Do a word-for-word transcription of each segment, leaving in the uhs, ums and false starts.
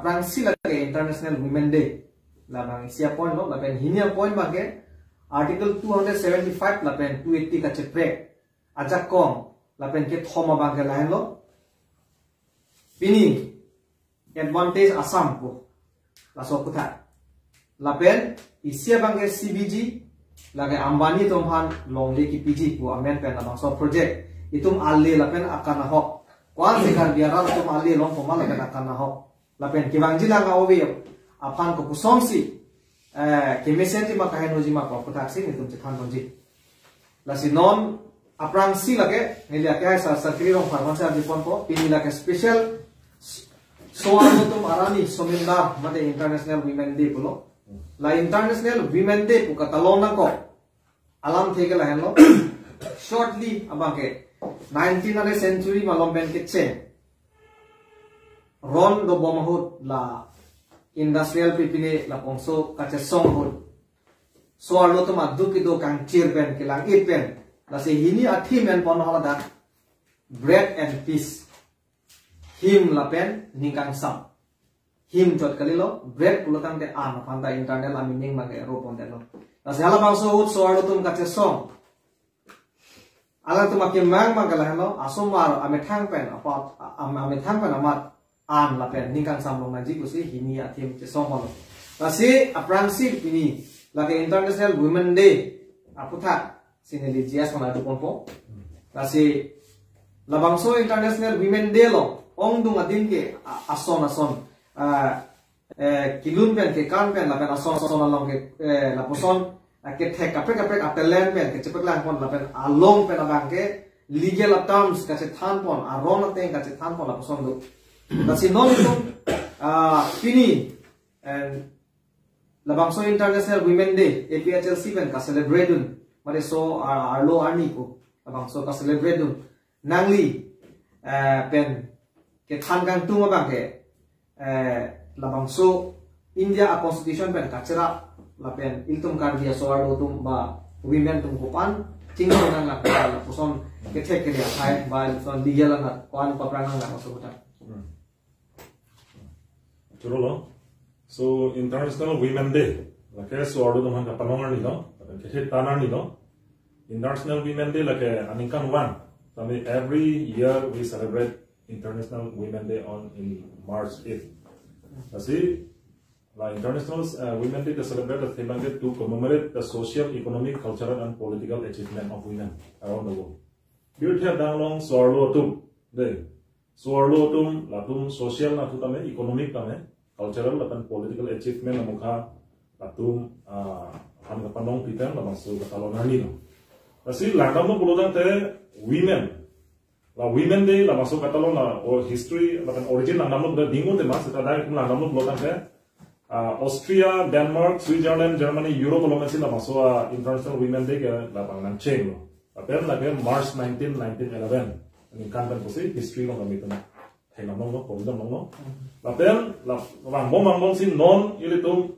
aphrangsi lake International Women Day. Labang isi apoint lo, lapen hini apoint abangke Article two hundred seventy-five lapen two eighty kacheprek ajakong lapen kethom abangke lahenlo. Pini advantage Assam pu, laso aputhak. Lapen isi abangke C B G, lake Ambani atum aphan longle kepiji pu amen pen labangso project. Itum ale lapen akan ahok. Ko-ansi Karbi arat atum ale longpo ma lapen akan ahok. Lapen kevangji lang a-ove aphan kopusonsi, eh, kemesenji ma kahenoji ma pu aputhaksi nelitum chethanponji. Lasi non aphrangsi lake, neli ake hai Sar Sakri Rongphar aphansi arjuponpo, pini lake special so-arlo atum arni somindar mate International Women Day pulo. La International Women Day pu katalon nangkok alamthe ke lahenlo. Shortly abangke nineteenth century malom pen kecheng ron dobom ahut la industrial pipine labangso kachesong ahut so-arlo atum aduk kedo kangchir pen kelang-it pen, lasi hini a-theme enpon haladak Bread and Peace. Him lapen ning kangsam. Him chot kalilo, bread pulo tangte an aphan ta internal a-meaning abangke ro pondetlo. Lasi halabangso ahut so-arlo atum kachesong, alangtum akemang abangke lahenlo, asomar amethang pen apat, am-, amethang pen amat an lapen ning kangsam longnangji pusi hini a-theme chesong holo. Lasi aphrangsi pini lake International Women Day aputhaksi neli G S aphan arjuponpo. Lasi labangso International Women Day along ongdung adin ke a-, ason ason, ah, eh, kelun pen kekan pen lapen ason ason along ke, eh, lapuson, eh, kethek kaprek kaprek a-talent pen kechepaklang pon lapen along pen abangke legal a-terms kachethan pon, aron ateng kachethan pon lapuson do. Lasi non itum, ah, pini, eh, labangso International Women Day A P H L C pen ka-celebrate dun, mate so, ah, arlo arni pu labangso ka-celebrate dun nangli, eh, pen kethan kangtung abangke, eh, labangso India a-constitution pen kacherap lapen ilitum Karbi aso-arlo atum ba women atum kopan chingno nanglang, ba lapuson kethek kere athai ba lapuson legal anat ko-an paprang nanglang aso kota. Hmm. Choro lo. So International Women Day lake so-arlo atum aphan kapanong arni lo, lapen kethe tan arni lo. International Women Day lake aningkanvang. Tame every year we celebrate International Women Day on in March eighth. Lasi la International, uh, Women Day ke celebrate the theme ke to commemorate the social, economic, cultural and political achievement of women around the world. Birthe danglong so-arlo atum. De. So-arlo atum, latum social nat tame, economic tame, cultural lapen political achievement amokha latum, ah, aphan kapanong pitan labangso katalon arni lo. Lasi langdamlo pulo tangte women. La Women Day labangso katalon la o history lapen origin langdamlo pulo dingko tema seta dai kum langdamlo pulo tangte, ah, Austria, Denmark, Switzerland, Germany, Europe along si labangso, ah, International Women Day ke labang nangchenglo. Lapen lake March nineteen, nineteen eleven. Aningkan pen pusi history along kami tena. Hai namang no, problem namang no. Lapen la vangbom vangbom si non ilitum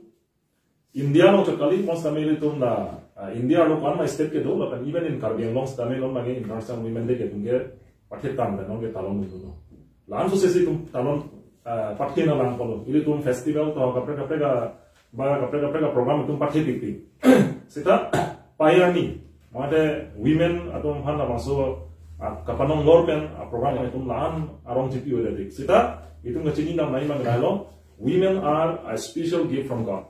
India along chot kali, mon setame ilitum la, ah, India along ko-an ma state kedo, lapen even in Karbi Anglong setame non lake International Women Day ke tungke pathe tam dan non ke talon itu no. Langsung sesi tum talon, ah, pathe nanglang pulo. Ilitum festival to kaprek kaprek a, ba kaprek kaprek a program itum pathe pipi. Seta payani mate women atum aphan labangso, ah, kapanong lor pen, ah, program itum la-an arong chipi-o dedik. Seta itum kachini dam nai mang lo, women are a special gift from God.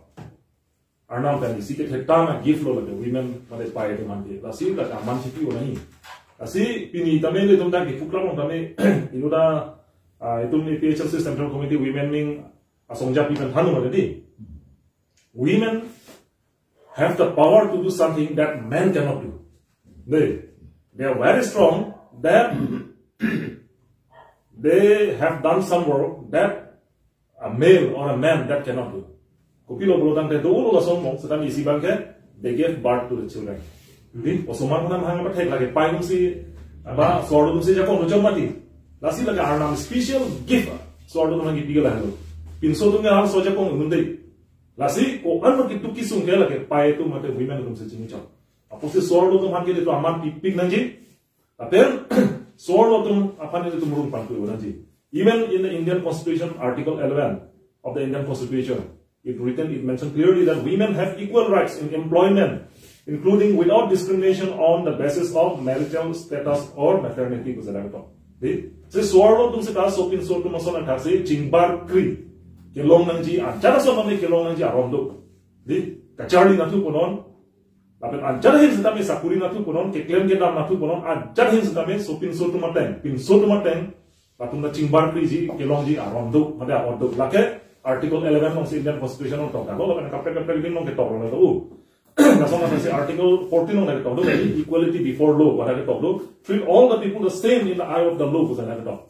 Arnam pen isi kethe tan a-gift lo lake women mate pei atum aphan ke. Lasi la kaman chipi-o nai. Lasi pini tame ilitum ta kipuklam tame ilo ta, ah, itum A P H L C Central Committee Women Wing asong japi pen thanu mate di. Women have the power to do something that men cannot do. They, they are very strong, that they have done some work that a male or a man that cannot do. Kopilo pulo tangte dolo lason mong, setame isi abangke, they gave birth to the children. Di, osomar puna mahang apa thek lake, pei atum si, ba, so-arlo atum si jakong, jom mati. Lasi lake Arnam special gift, so-arlo atum kipi ke lahenlo. Pinso atum ke har so jakong, ngunde. Lasi ko-an ma kitu kisung ke lake pei atum mate women atum si chinichon. Apotsi so-arlo atum aphan ke itum aman pipik nangji. Lapen so-arlo atum aphan itum rung pangtu nangji. Even in the Indian Constitution, Article eleven, of the Indian Constitution. It written, it mentioned clearly that women have equal rights in employment, including without discrimination on the basis of marital status or maternity, pu jala ketok. Di, si so-arlo atum seta sopinso atum ason athaksi chingbarkri kelong nangji, ajat ason tame kelong nangji aron do. Di, kacharli nathu punon, lapen ajat ahin setame sakuri nathu punon, keklem kedam nathu punon, ajat ahin setame sopinso atum ateng, pinso atum ateng, latum ta chingbarkriji, kelongji aron do, mate aron do. Lake Article eleven alongsi Indian Constitution along tokdaklo, lapen kaprek kaprek ding along ketok lo do. Lason athaksi Article fourteen along ketok do, equality before law, pu ta ketok do. Treat all the people the same in the eye of the law, pu ta ketok.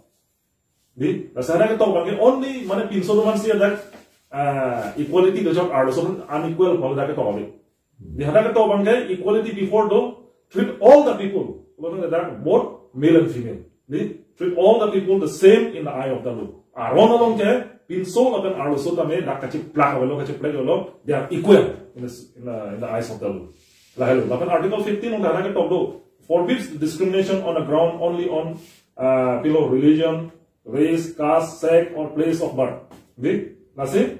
Di, lasi hadak ketok abangke only mane pinso atum ansi hadak, ah, equality kejok, arloso atum unequal pu ta ketok di. Di, hadak ketok abangke equality before law, treat all the people. Lapen hadak both male and female. Di, treat all the people the same in the eye of the law. Aron along ke pinso lapen arloso tame dak kachiplak avelo, kachiplak avelo, they are equal in the, in the, in the eyes of the law. Lahelo. Lapen Article fifteen along hadak ketok do, forbids discrimination on the ground only on, uh, pilo religion, race, caste, sex, or place of birth. Di, lasi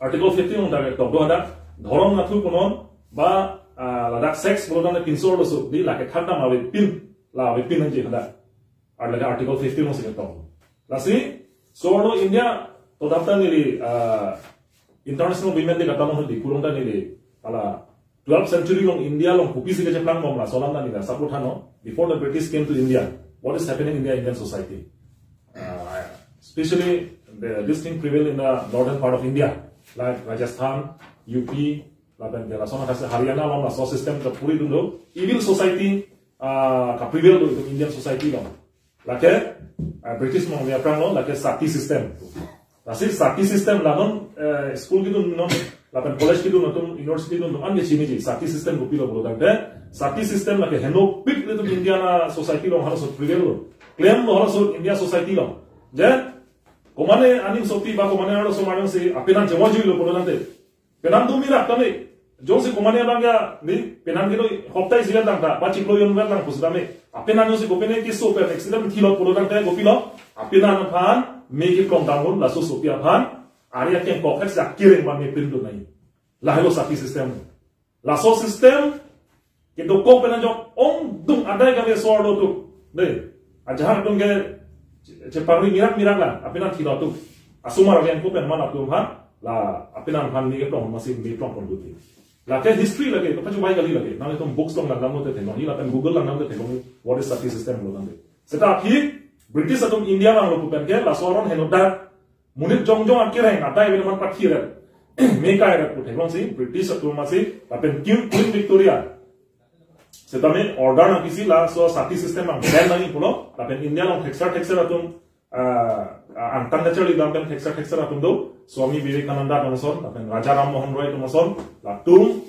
Article fifteen along hadak ketok do, hadak dhorom nathu punon ba, ah, ladak sex pulo tangte pinso arloso, di, lake thakdam avepin, la avepin nangji hadak. Ar lake Article fifteen alongsi ketok. Lasi so-arlo India todap ta neli, ah, International Women Day kata along hedi kurung ta neli, ala twelfth century along India along kopisi kecheplang bom, laso alam ta neli asap puthot thannon. Before the British came to India, what is happening in the Indian society? Uh, especially the, this thing prevail in the northern part of India, like Rajasthan, U P, lapen ke lason athaksi Haryana along laso system kapuri dun do. Evil society, uh, kaprevail do itum Indian society along. Lake, uh, British along aphranglo, lake sati system. Lasi sati system la non, eh, school kedun non, lapen college kedun atum, university kedun atum an ke chiniji, sati system kopilo pulo tangte, sati system lake henopik ilitum Indian, ah, society along halaso prevail lo. Klem lo halaso India society along. Je, komane aning sopi ba komane arloso atum si apenan chevoi juilo pulo tangte, penan do mirak tame. Jongsi komane abang ya, di, penan kedo hoptai sigan tangta, ba chiklo jon vet lang pusitame, apenan jongsi kopine keso pen accident thilo pulo tangte, kopilo, apenan aphan me keplong dam un, laso sopi aphan, ari akeng kokhet sak kireng ba me pin do nai. Lahelo sati system. Laso system kedokok pen ajok ongdung adai kave so-arlo atum. Dei, ajahak atum ke chepangri mirak mirak lang, apenan thilo atum. Asomar ke angko pen man atum aphan, la apenan aphan me keplong masi me plong pon duti. Lake history lake, kapachubai kali lake. Nanglitum books along langdamlote theklongji, lapen Google langdamlote theklongji, what is sati system lo nang de. Seta aphi, British atum India vanglo pu pen ke, laso aron henodak, monit jongjong akireng adai avedet man pathi ret, me kai ret pu theklongsi, British atum masi, lapen Queen, Queen Victoria setame order nangpisi laso sati system abang ban nangji pulo, lapen India along thekser thekser atum, ah, ah, angtan kacharli dam pen thekser thekser atum do, Swami Vivekananda atum ason, lapen Raja Ram Mohan Roy atum ason, latum,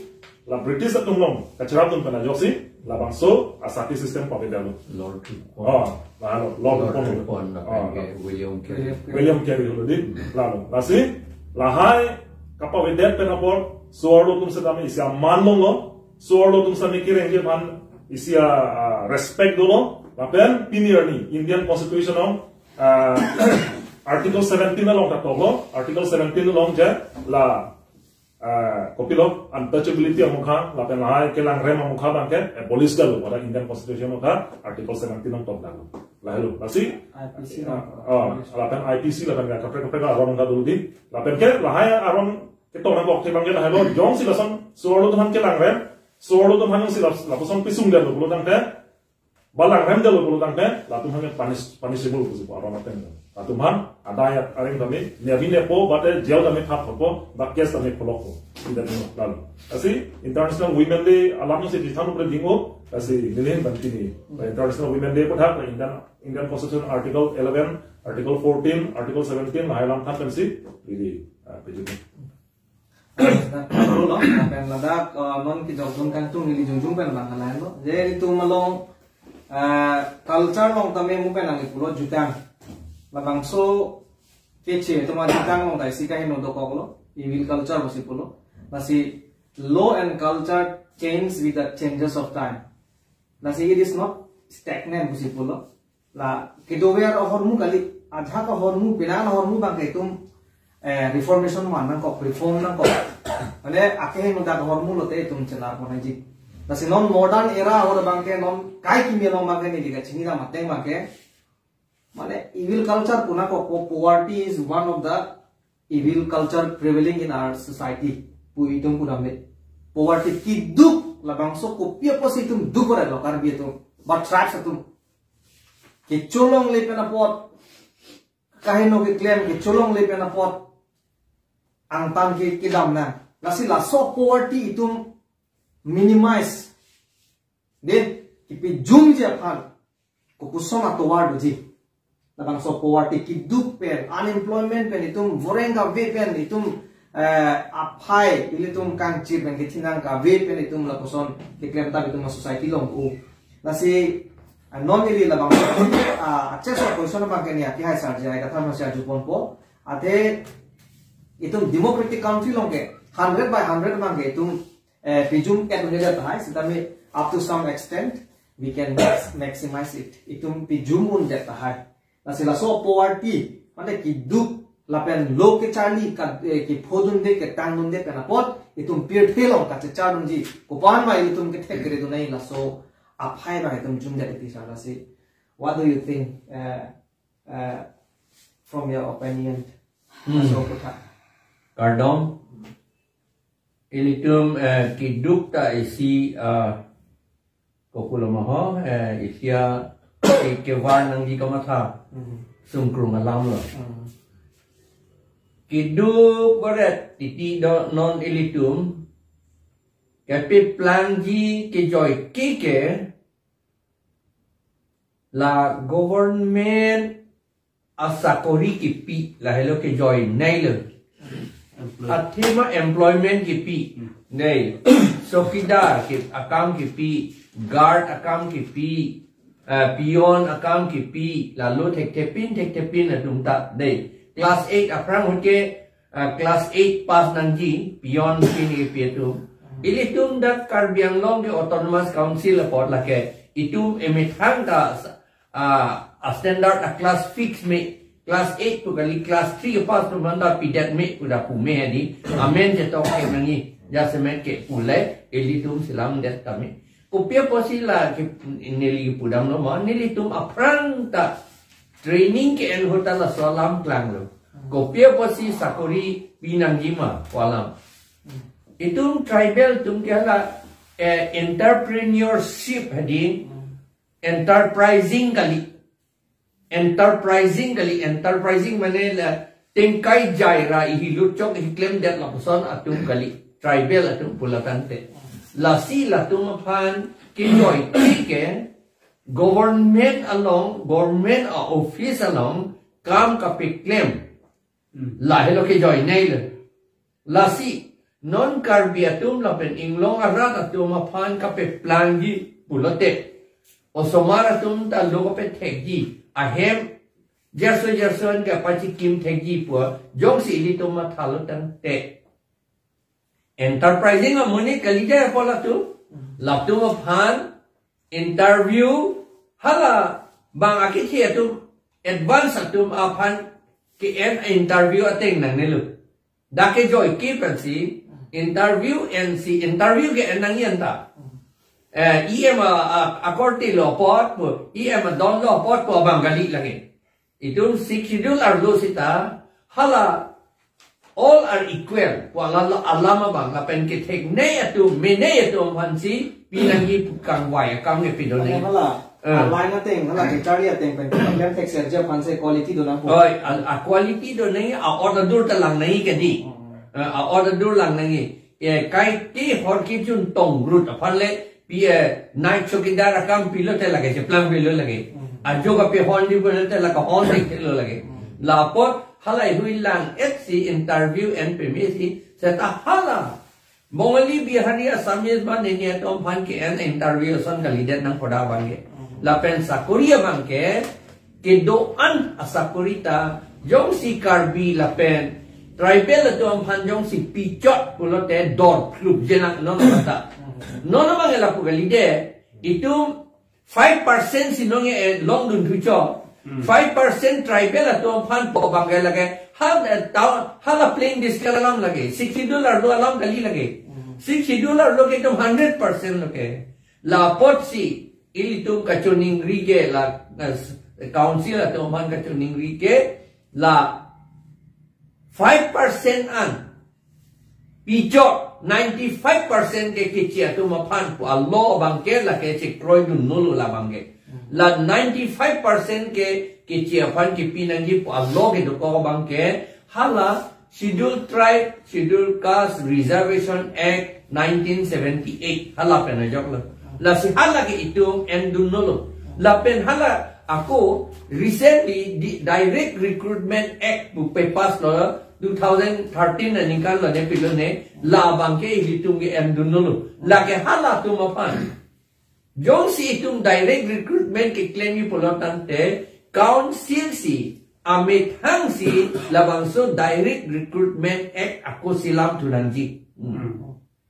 la British atum along kacharap dun pen ajoksi, labangso asati system pavedetlo. Lord Ripon. Oh, lalo, Lord Lord Ripon. Ripon, Oh, lapen ke William Carey. William Carey lo di, lalo. Lasi, lahai kapavedet pen apot, so-arlo atum setame isi aman longlo, so-arlo atum setame kirengji aphan isi a, ah, respect dolo, lapen pini arni Indian Constitution along, ah, Article seventeen along katoklo, Article seventeen along je la, ah, kopilo, untouchability amokha, lapen lahai kelangrem amokha abangke abolish detlo, pada Indian Constitution amokha, Article seventeen along tokdetlo. Lahelo, lasi, I P C ah, along. Ah, lapen I P C, lapen kaprek kaprek aron along dolo di, lapen ke lahai aron ketok nangkok the abangke lahelo, jongsi lason so-arlo atum aphan kelangrem, so-arlo atum aphan jongsi las-, lapuson pisung detlo pulo tangte, ba langrem detlo pulo tangte, latum aphan punish, punishable pusi pu aron ateng. Latum aphan adai areng tame, ne avi ne po, bate jail tame thap po, ba case tame pholok po. Ida tame lalo. Lasi International Women Day alam si di thanu pre dingo, lasi neli ahin bantini. International Women Day aphuthak, Indian, Indian Constitution Article eleven, Article fourteen, Article seventeen, lahai alam thap pensi, di, ah, pejut. Ladak, lapen ladak, eh, non kejokdun kangtung neli jongjung pen bang halai lo. Je ilitum along, eh, culture along tame mu pen nangli pulo jutang. Labangso keche, tuma jutang along ta isi kaheno dokoklo. Evil culture pusi pulo. Lasi law and culture change with the changes of time. Lasi it is not stagnant pusi pulo. La kedover ahormu kali, ajahak ahormu, penan ahormu abangke itum, eh, reformation man nangkok, reform nangkok. Mane akeheno dak hormu lote itum chelar ponji. Lasi non modern era ahut abangke non kai kimi along abangke neli kachini dam ateng abangke. Mane evil culture pu nangkok, po-, poverty is one of the evil culture prevailing in our society. Pu itum pu damle. Poverty keduk labangso kopi apotsi itum duk ore lo Karbi atum. But tribes atum. Kecholongle pen apot. Kaheno keklem kecholongle pen apot. Angtan ke kedam nang. Lasi laso poverty itum minimize. De, kipijumji aphan. Kopuson atovar doji. Labangso poverty keduk pen, unemployment pen, itum voreng kave pen, itum, eh, aphai, ilitum kangchir pen, kethinang kave pen, itum lapuson keklem tap itum a-society along u. Lasi, ah, non ili labang, ah, access of question abangke neli akehai sarjai, katha masih aju ponpo. Athe, itum democratic country along ke, hundred by hundred abangke, itum, eh, pijum et un'edet tahai, sitame up to some extent, we can max-, maximize it. Itum pijum un'edet tahai. Lasi laso poverty, mane keduk lapen lo kecharli ka, eh, kephodunde, ketangdunde pen apot, itum pirthe along kachechardunji. Kopan ma itum kethek kere dunai laso aphai abang itum jumdet iti sar lasi. What do you think, eh, eh, from your opinion? Hmm. Laso kotha. Kardom. Ilitum, eh, keduk ta isi, eh, kopulo ma ho, eh, isi a, ke-, kevar nangji kamatha. Hmm. Sungkrung alam lo. Hmm. Keduk baret titi do non ilitum. Kepi plangji kejoike ke la government asakori kipi, lahelo kejoinei lo. Employ- Athema employment kipi. Hmm. Nei. Chowkidar ki akam kipi, guard akam kipi, eh, peon akam kipi, lalo thekthepin, thekthepin atum ta. Nei. Class eight aphrang ahut ke, eh, class eight pass nangji, peon pini kipi atum. Ilitum dak Karbi Anglong ke Autonomous Council apot lake. Itum emethang ta sa-, ah, a standard a class fix me, class eight pu kali, class three pass atum aphan ta pidet me pu da pu me di, amen chetok ke nangji, jasemet ke pule, ilitum selamdet tame. Kopi apotsi la ke neli pudam lo ma, nelitum aphrang ta training ke-en ahut ta laso alam klanglo. Kopi apotsi sakori pi nangji ma, pu alam. Itum tribal atum ke la, eh, entrepreneurship hadi, enterprising kali. Enterprising kali, enterprising mane la tingkai jai ra ihi lutchok ihi klemdet lapuson atum kali. Tribal atum pulo tangte. Lasi latum aphan kejoike government along, government a office along kam kapeklem. Hmm. Lahelo kejoinei lo. Lasi, non Karbi atum lapen inglong arat atum aphan kapeplangji pulote, osomar atum ta lo kapethekji, ahem jerso jerso an kapachikim thekji pu, jongsi ilitum mathalo tangte. Enterprising amonit kali jai apot latum, latum aphan interview, hala bang akethi atum, advance atum aphan ke-en interview ateng nangnelo. Dak kejoike pensi interview ensi, interview ke-en nangji anta. Eh, E M a, a, akorte lo apot pu, E M adon lo apot pu abang kali lake. Itum Sixth Schedule arlo sita, hala all are equal. Pu alam, alam abang lapen ketheknei atum, menei atum aphansi pinangji pu kangvai akam ke pidun nangji. Hala, eh, a-line ateng, hala kecharli ateng pen, pen thekserji aphansi quality do nangpo. Oi, a, a quality do nangji, a-ot adur ta lang nangji kedi. Hmm. Eh, a-ot adur lang nangji. Eh, kaike hor kejun tong rut aphan le, pi, eh, night chowkidar akam pilote lake, cheplang pilo lake. Hmm. Ajo kapehonji pulote lake hon thekthelo lake. Hmm. Lapot halahei hui lang-etsi interview en pemesi, seta hala Bongali, Bihari, Assamese ba neni atum aphan ke-en interview ason kalidet nangpo dak abangke. Hmm. Lapen sakori abangke, kedo-an asakori ta, jongsi Karbi lapen tribal atum aphan jongsi pichot pulote dor phlupje nang non ta. Non abang lapu kalidet, itum five percent si nonke, eh, longdun thuchot, Five percent tribal atum aphan pu abang ke lake, ha, eh, town, hala plain district alam lake, Sixth Schedule arlo alam kali lake. Sixth Schedule arlo ke itum hundred percent lo ke. Lapotsi ilitum kachiningri ke la, eh, council atum aphan kachiningri ke la five percent an pijok ninety-five percent ke keche atum aphan pu a-law abang ke lake chekroidun nolo labang ke. La ninety-five percent ke keche aphan kepi nangji pu a-law kedokok abang ke hala Schedule Tribe, Schedule Caste Reservation Act nineteen seventy-eight hala pen ajok lo. Lasi hala ke itum endun nolo. Lapen hala ako recently di Direct Recruitment Act pu pe-pass lo two thousand thirteen aningkan lo ne pilo ne, labang ke ilitum ke endun nolo. Lake halatum aphan jongsi itum direct recruitment keklemji pulo tangte council si amethang si labangso Direct Recruitment Act ako silam thu nangji.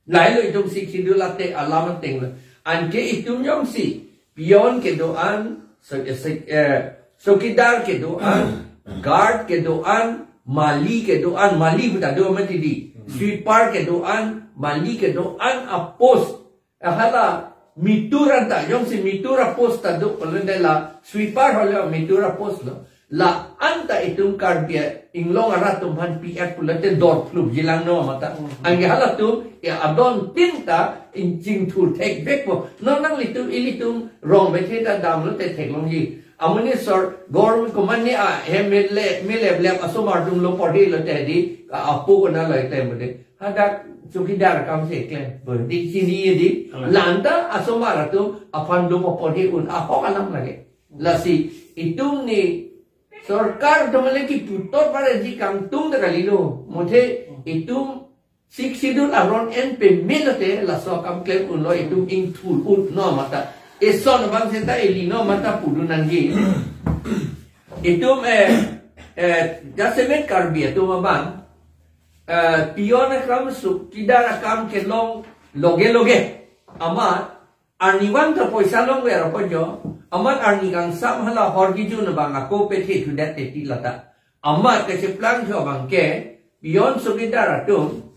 Lahelo itum Sixth Schedule ate alam ateng lo. Anke itum jongsi peon kedo-an, so, eh, so, eh, chowkidar kedo-an, guard kedo-an, mali kedo-an, mali pu ta do mati di. Sweeper kedo-an, mali kedo-an a-post. Hala mitur anta, jongsi mitur a-post ta do, pulo tangte la sweeper holo mitur a-post lo. La anta itum Karbi Anglong arat atum aphan P F pulote dor phlup jilang no mata. Anke halatum ya adon tin ta ingchingthur thekvekpo. Non nanglitum ilitum rong bethe ta damlote theklongji. Amonit sor government komane a M L A, M L A blep asomar atum lo porhi lote di, a-, apo kona lo item de. Hadak chowkidar akam si klem. Bo, di chini di. Amen. La anta asomar atum aphan do porhi un ahok alam lake. Lasi itum ni sorkar atum le kiputot pada ji kangtung ta kalilo. Mothe itum Sixth Schedule aron en pemil te laso akam klem unlo itum ingthur un no mata. Eson abang seta ili no mata pudun nangji. Itum, eh, eh, jasemet Karbi atum abang, eh, peon akam chowkidar akam kelong loge loge. Amat arnivang ta poisa longver apot jo, amat arni kangsam hala hor kejun abang ako pethe thudet teti lata. Amat kacheplang thu abang ke, peon chowkidar atum,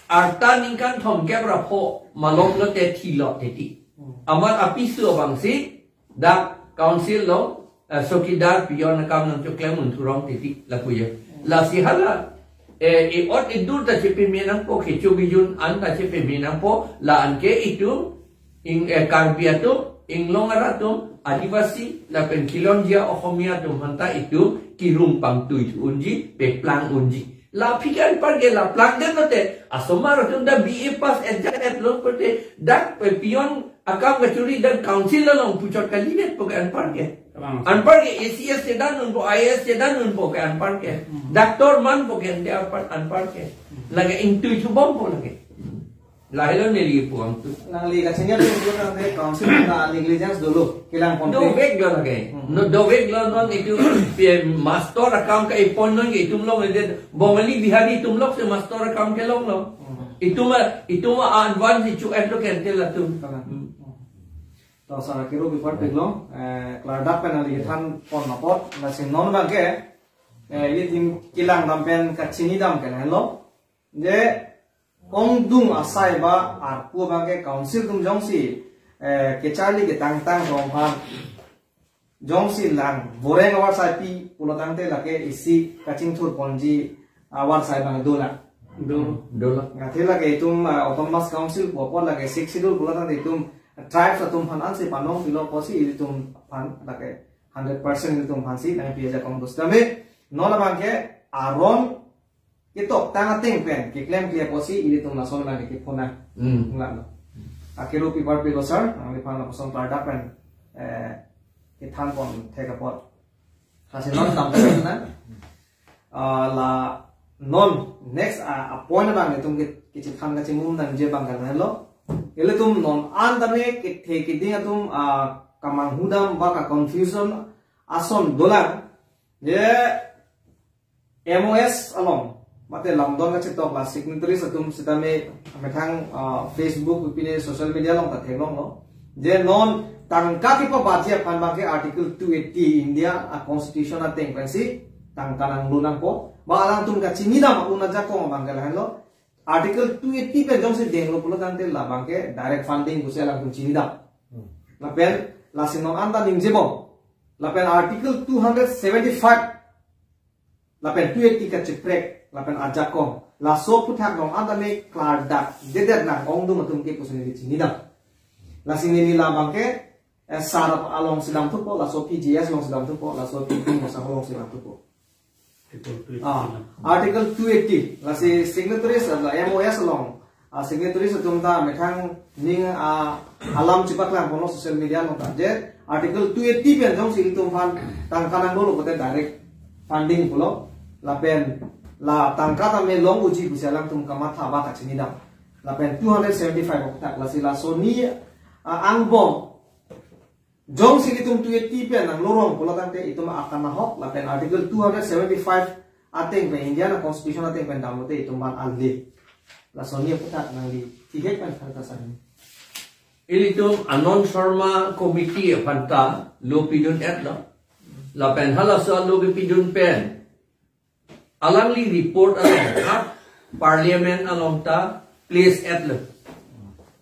arta ningkan thomkep ra pho malom lote thilo teti. Amat apiso abang si, dak council lo, eh, chowkidar peon akam nangchoklem un thurong teti lapu ye. Lasi hala, eh, e-ot edur ta chepeme nangpo, kecho kejun an ta chepeme nangpo, la anke itum, ing, eh, Karbi atum, Inglong arat atum, Adivasi, lapen Khilonjia Ohomia atum aphanta itum, kirung pangtui thu unji, peplang unji. La aphi ke anpar ke la plangdet lote, asomar atum ta B A pass et jat et lo pote, dak pe peon akam kachuri dak council along puchot kalidet po ke anpar ke. Abang. Anpar ke A C S chedan unpo, I A S chedan unpo ke anpar ke. Doctor manpo ke ante anpar, anpar ke. Lake ingtui thubompo lake. Lahelo neli puang tu. Nangli kachingya tu tu nang de council na negligence dolo, kelang ponte. Dovek lo lake. Hmm. No, dovek lo non itum P M master akam ke ipon non ke itum long ede Bongali Bihari itum lok si master akam kelong lo. Hmm. Itum a, itum a advance ichu et lo kente latum. Kalang. Hmm. To sar akiro bipar piklong, eh, klardak pen nangli kethan pon apot, lasi non abang ke, eh, ilitum kelang dam pen kachini dam ke lahelo. Je ongdung asai ba arpu abang ke council atum jongsi, eh, kecharli ketangtang atum aphan jongsi lang voreng avarsai pi pulo tangte lake isi kachingthur ponji avarsai abang dolang. Do. Dolang. Athe lake itum, ah, autonomous council pu apot lake Sixth Schedule pulo tangte itum tribes atum aphan ansi panong pilo apotsi ilitum aphan lake hundred percent ilitum aphansi nangpi ajakong do sitame. Non abang ke aron ketoktang ateng pen keklemkle apotsi ilitum lason abang ke kiphonang. Hmm. Nglak lo. Akiro bipar pilo sar, nangliphan lapuson klardak pen, eh, kethan pon thek apot. Lasi non tam na. Ah, la non next, ah, a point abang itum ke kechethan kachimum nangji abang ke lahelo. Ilitum non an tame kethe keding atum, ah, kamanghu dam ba ka confusion ason dolang. Je M O S along, mate lamdon kachetok la signatories atum sitame methang, ah, Facebook pine social media along ta theklong lo. Je non tangka kepabudget aphan abangke Article two eighty India a-constitution ateng pensi tangka nanglo nangpo. Ba alangtum kachinidam a-un ajakong abangke lahenlo. Article two eighty pen jongsi denglo pulo tangte labangke direct funding pusi alangtum chinidam. Hmm. Lapen lasi non anta ningjebom. Lapen Article two hundred seventy-five lapen two eighty kacheprek lapen ajakong. Laso aphuthak non anta ne klardak dedet nang ongdung atum ke pusi neli chinidam. Lasi neli labangke, eh, sar alongsi damthupo, laso P G S alongsi damthupo, laso P P Mosang alongsi damthupo. Article two eighty Ah, na. Article two eighty. Lasi signatories, la M O S along. Ah, signatories atum ta methang ning, ah, alam chepaklang kono social media along ta. Je Article two eighty pen jongsi ilitum aphan tangka nanglo pulote direct funding pulo. Lapen la tangka tame long unji pusi alangtum kamatha ba kachinidam. Lapen two hundred seventy-five aphuthak lasi laso ni, ah, angbong jongsi ilitum two eighty pen nanglo rong pulo tangte itum akan ahok lapen Article two hundred seventy-five ateng pen Indian Constitution ateng pen damlote itum aphan ale. Laso ni aphuthak nangli tihek pen than kasani. Ilitum Anand Sharma Committee aphan ta lo pidun-etlo. Lapen halaso lo kepidun pen alangli report along ta, Parliament along ta place-etlo.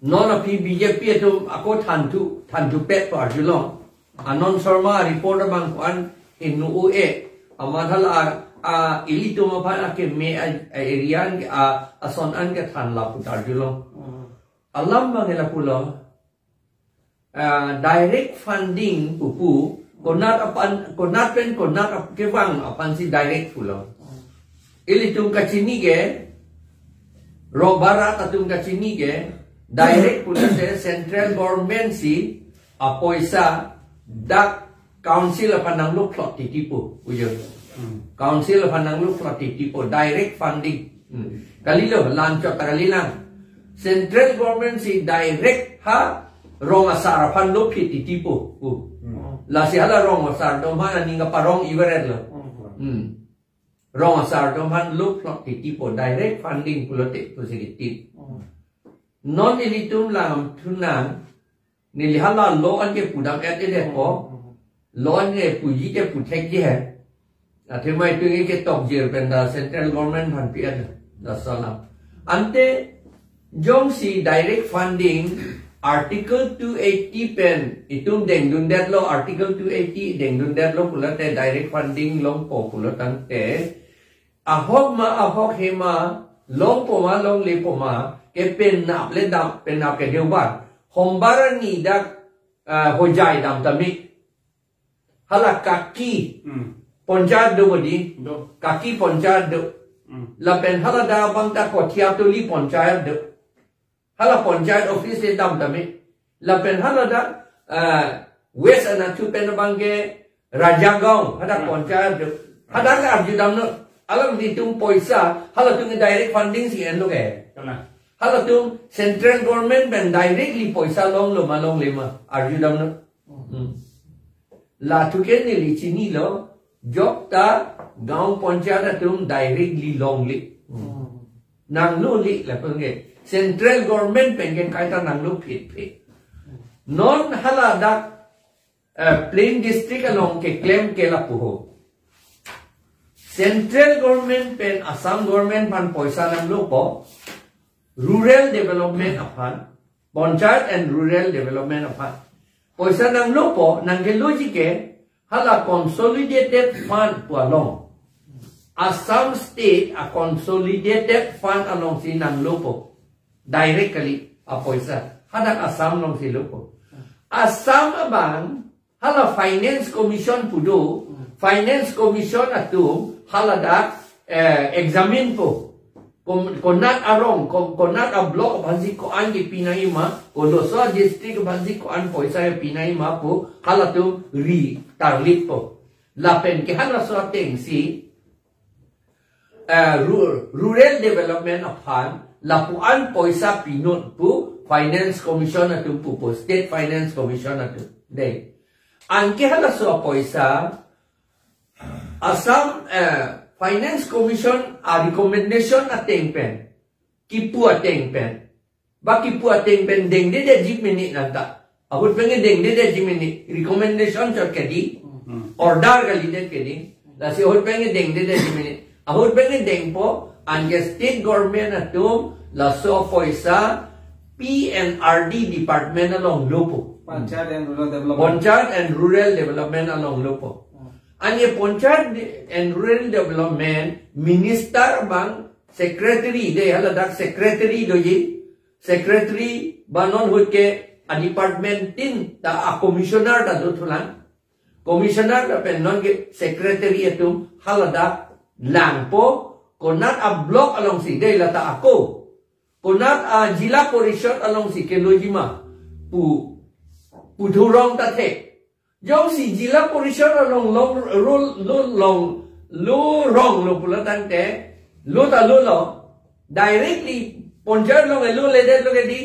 Non aphi B J P atum ako thanthu, thanthupet pu arjulong. Anand Sharma report abang ko-an hingno-e. Amat hala a, a, ilitum aphan akeme a, a area an ke, a, ason an kethan lapu ta arjulong. Hmm. Alam abang lapulo. Ah, direct funding pupu, konat aphan, konat pen konat ap-, kevang aphansi direct pulo. Ilitum kachini ke, rong barat atum kachini ke, direct pulo se central government si apoisa dak council aphan nanglo plot titi pu, ujo. Hmm. Council aphan nanglo plot titi pu, direct funding. Hmm. Kalilo, lanchot ta kalilang. Central government si direct ha rong asar aphan lo phit titi pu. Pu. Hmm. Lasi hala rong asar atum aphan aning kaparong iver-etlo. Hmm. Hmm. Rong asar atum aphan lo plot titi pu, direct funding pulote pusi kiti. Hmm. Non ilitum lam thunang, neli hala lo an ke pudam-et-edet ko. Hmm. Lo an ke puji ke puthekji he. Athema itum ke tokjir pen da central government aphan pi-et da salam. Ante jongsi direct funding Article two eighty pen itum dengdundetlo, Article two eighty dengdundetlo pulote direct funding longpo pulo tangte ahok ma ahok he ma, longpo ma longlepo ma, ke penap le dam, penap ke deobar. Hombar arni dak, ah, Hojai dam tame. Hala Kaki. Hmm. Ponchayat do bodi. Do. Kaki ponchayat do. Hmm. Lapen hala dak abang ta Kothia Tuli ponchayat do. Hala ponchayat office le dam tame. Lapen hala dak, ah, West Anathur pen abang ke Rajagaon, hadak Hmm. ponchayat do. Hadak arjudamnon. Alanglitum poisa, halatum direct funding si enlo ke. Kalang. Halatum central government pen directly poisa longlo ma longle ma, arjudamnon. Hmm. Lathu ke neli chinilo, jokta gaon ponchayat atum directly longle. Hmm. Nanglole lapen ke central government pen ke kaita nanglo phit phit. Non hala dak, eh, plain district along keklem ke lapu ho. Central government pen Assam government aphan poisa nanglopo, rural development aphan, panchayat and rural development aphan poisa nanglopo, nangkeloji ke hala consolidated fund pu along. Assam state a-consolidated fund alongsi nanglopo. Direct kali apoisa. Hadak Assam alongsi lopo. Assam abang hala Finance Commission pu do, Hmm. Finance Commission atum hala dak, eh, examine po. Kon-, konat arong, kon-, konat a-block aphansi ko-an kepi nangji ma, koloso district aphansi ko-an poisa kepi nangji ma pu, halatum ri tarlitpo. Lapen ke halaso atengsi, eh, ru-, rural development aphan lapu-an poisa pinon pu Finance Commission atum pupo, State Finance Commission atum. Dei. Anke halaso poisa Assam, eh, Finance Commission a-recommendation ateng pen, kipu ateng pen, ba kipu ateng pen dengdedetji mini nanta. Ahut pen ke dengdedetji mene, recommendation chot ke dei, order kalidet ke dei. Lasi ahut pen ke dengdedetji mene. Ahut pen ke dengpo, anke state government atum laso poisa P and R D department along lopo. Panchayat and Rural Development. Panchayat and Rural Development along lopo. Hmm. Anke Panchayat and Rural Development minister abang secretary, dei, haladak secretary doji. Secretary ba non ahut ke a department tin ta a commissioner ta dothulang. Commissioner lapen non ke secretary atum haladak langpo, konat a block alongsi, dei, lata ako, konat a Zilla Parishad alongsi keloji ma pu, pu thurong ta thek. Jongsi Zilla Parishad along long rol lo long lo rong lo pulo tangte, lo ta lolo, directly Panchayat along loledetlo ke dei.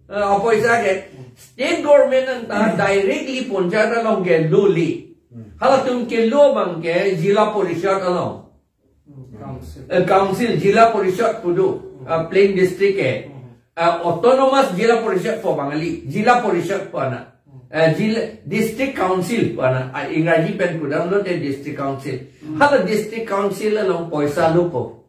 Eh, apoisa ke state government anta directly Panchayat along ke lole. Halatum kelo abang ke Zilla Parishad along. Council. Eh, Council, Zilla Parishad pu do, eh, plain district ke. Eh, Autonomous Zilla Parishad pu abang kali, Zilla Parishad pu ana. Eh, Zilla, District Council pu ana. Ah, Ingraji pen pudamlote District Council. Hala District Council along poisa lopo.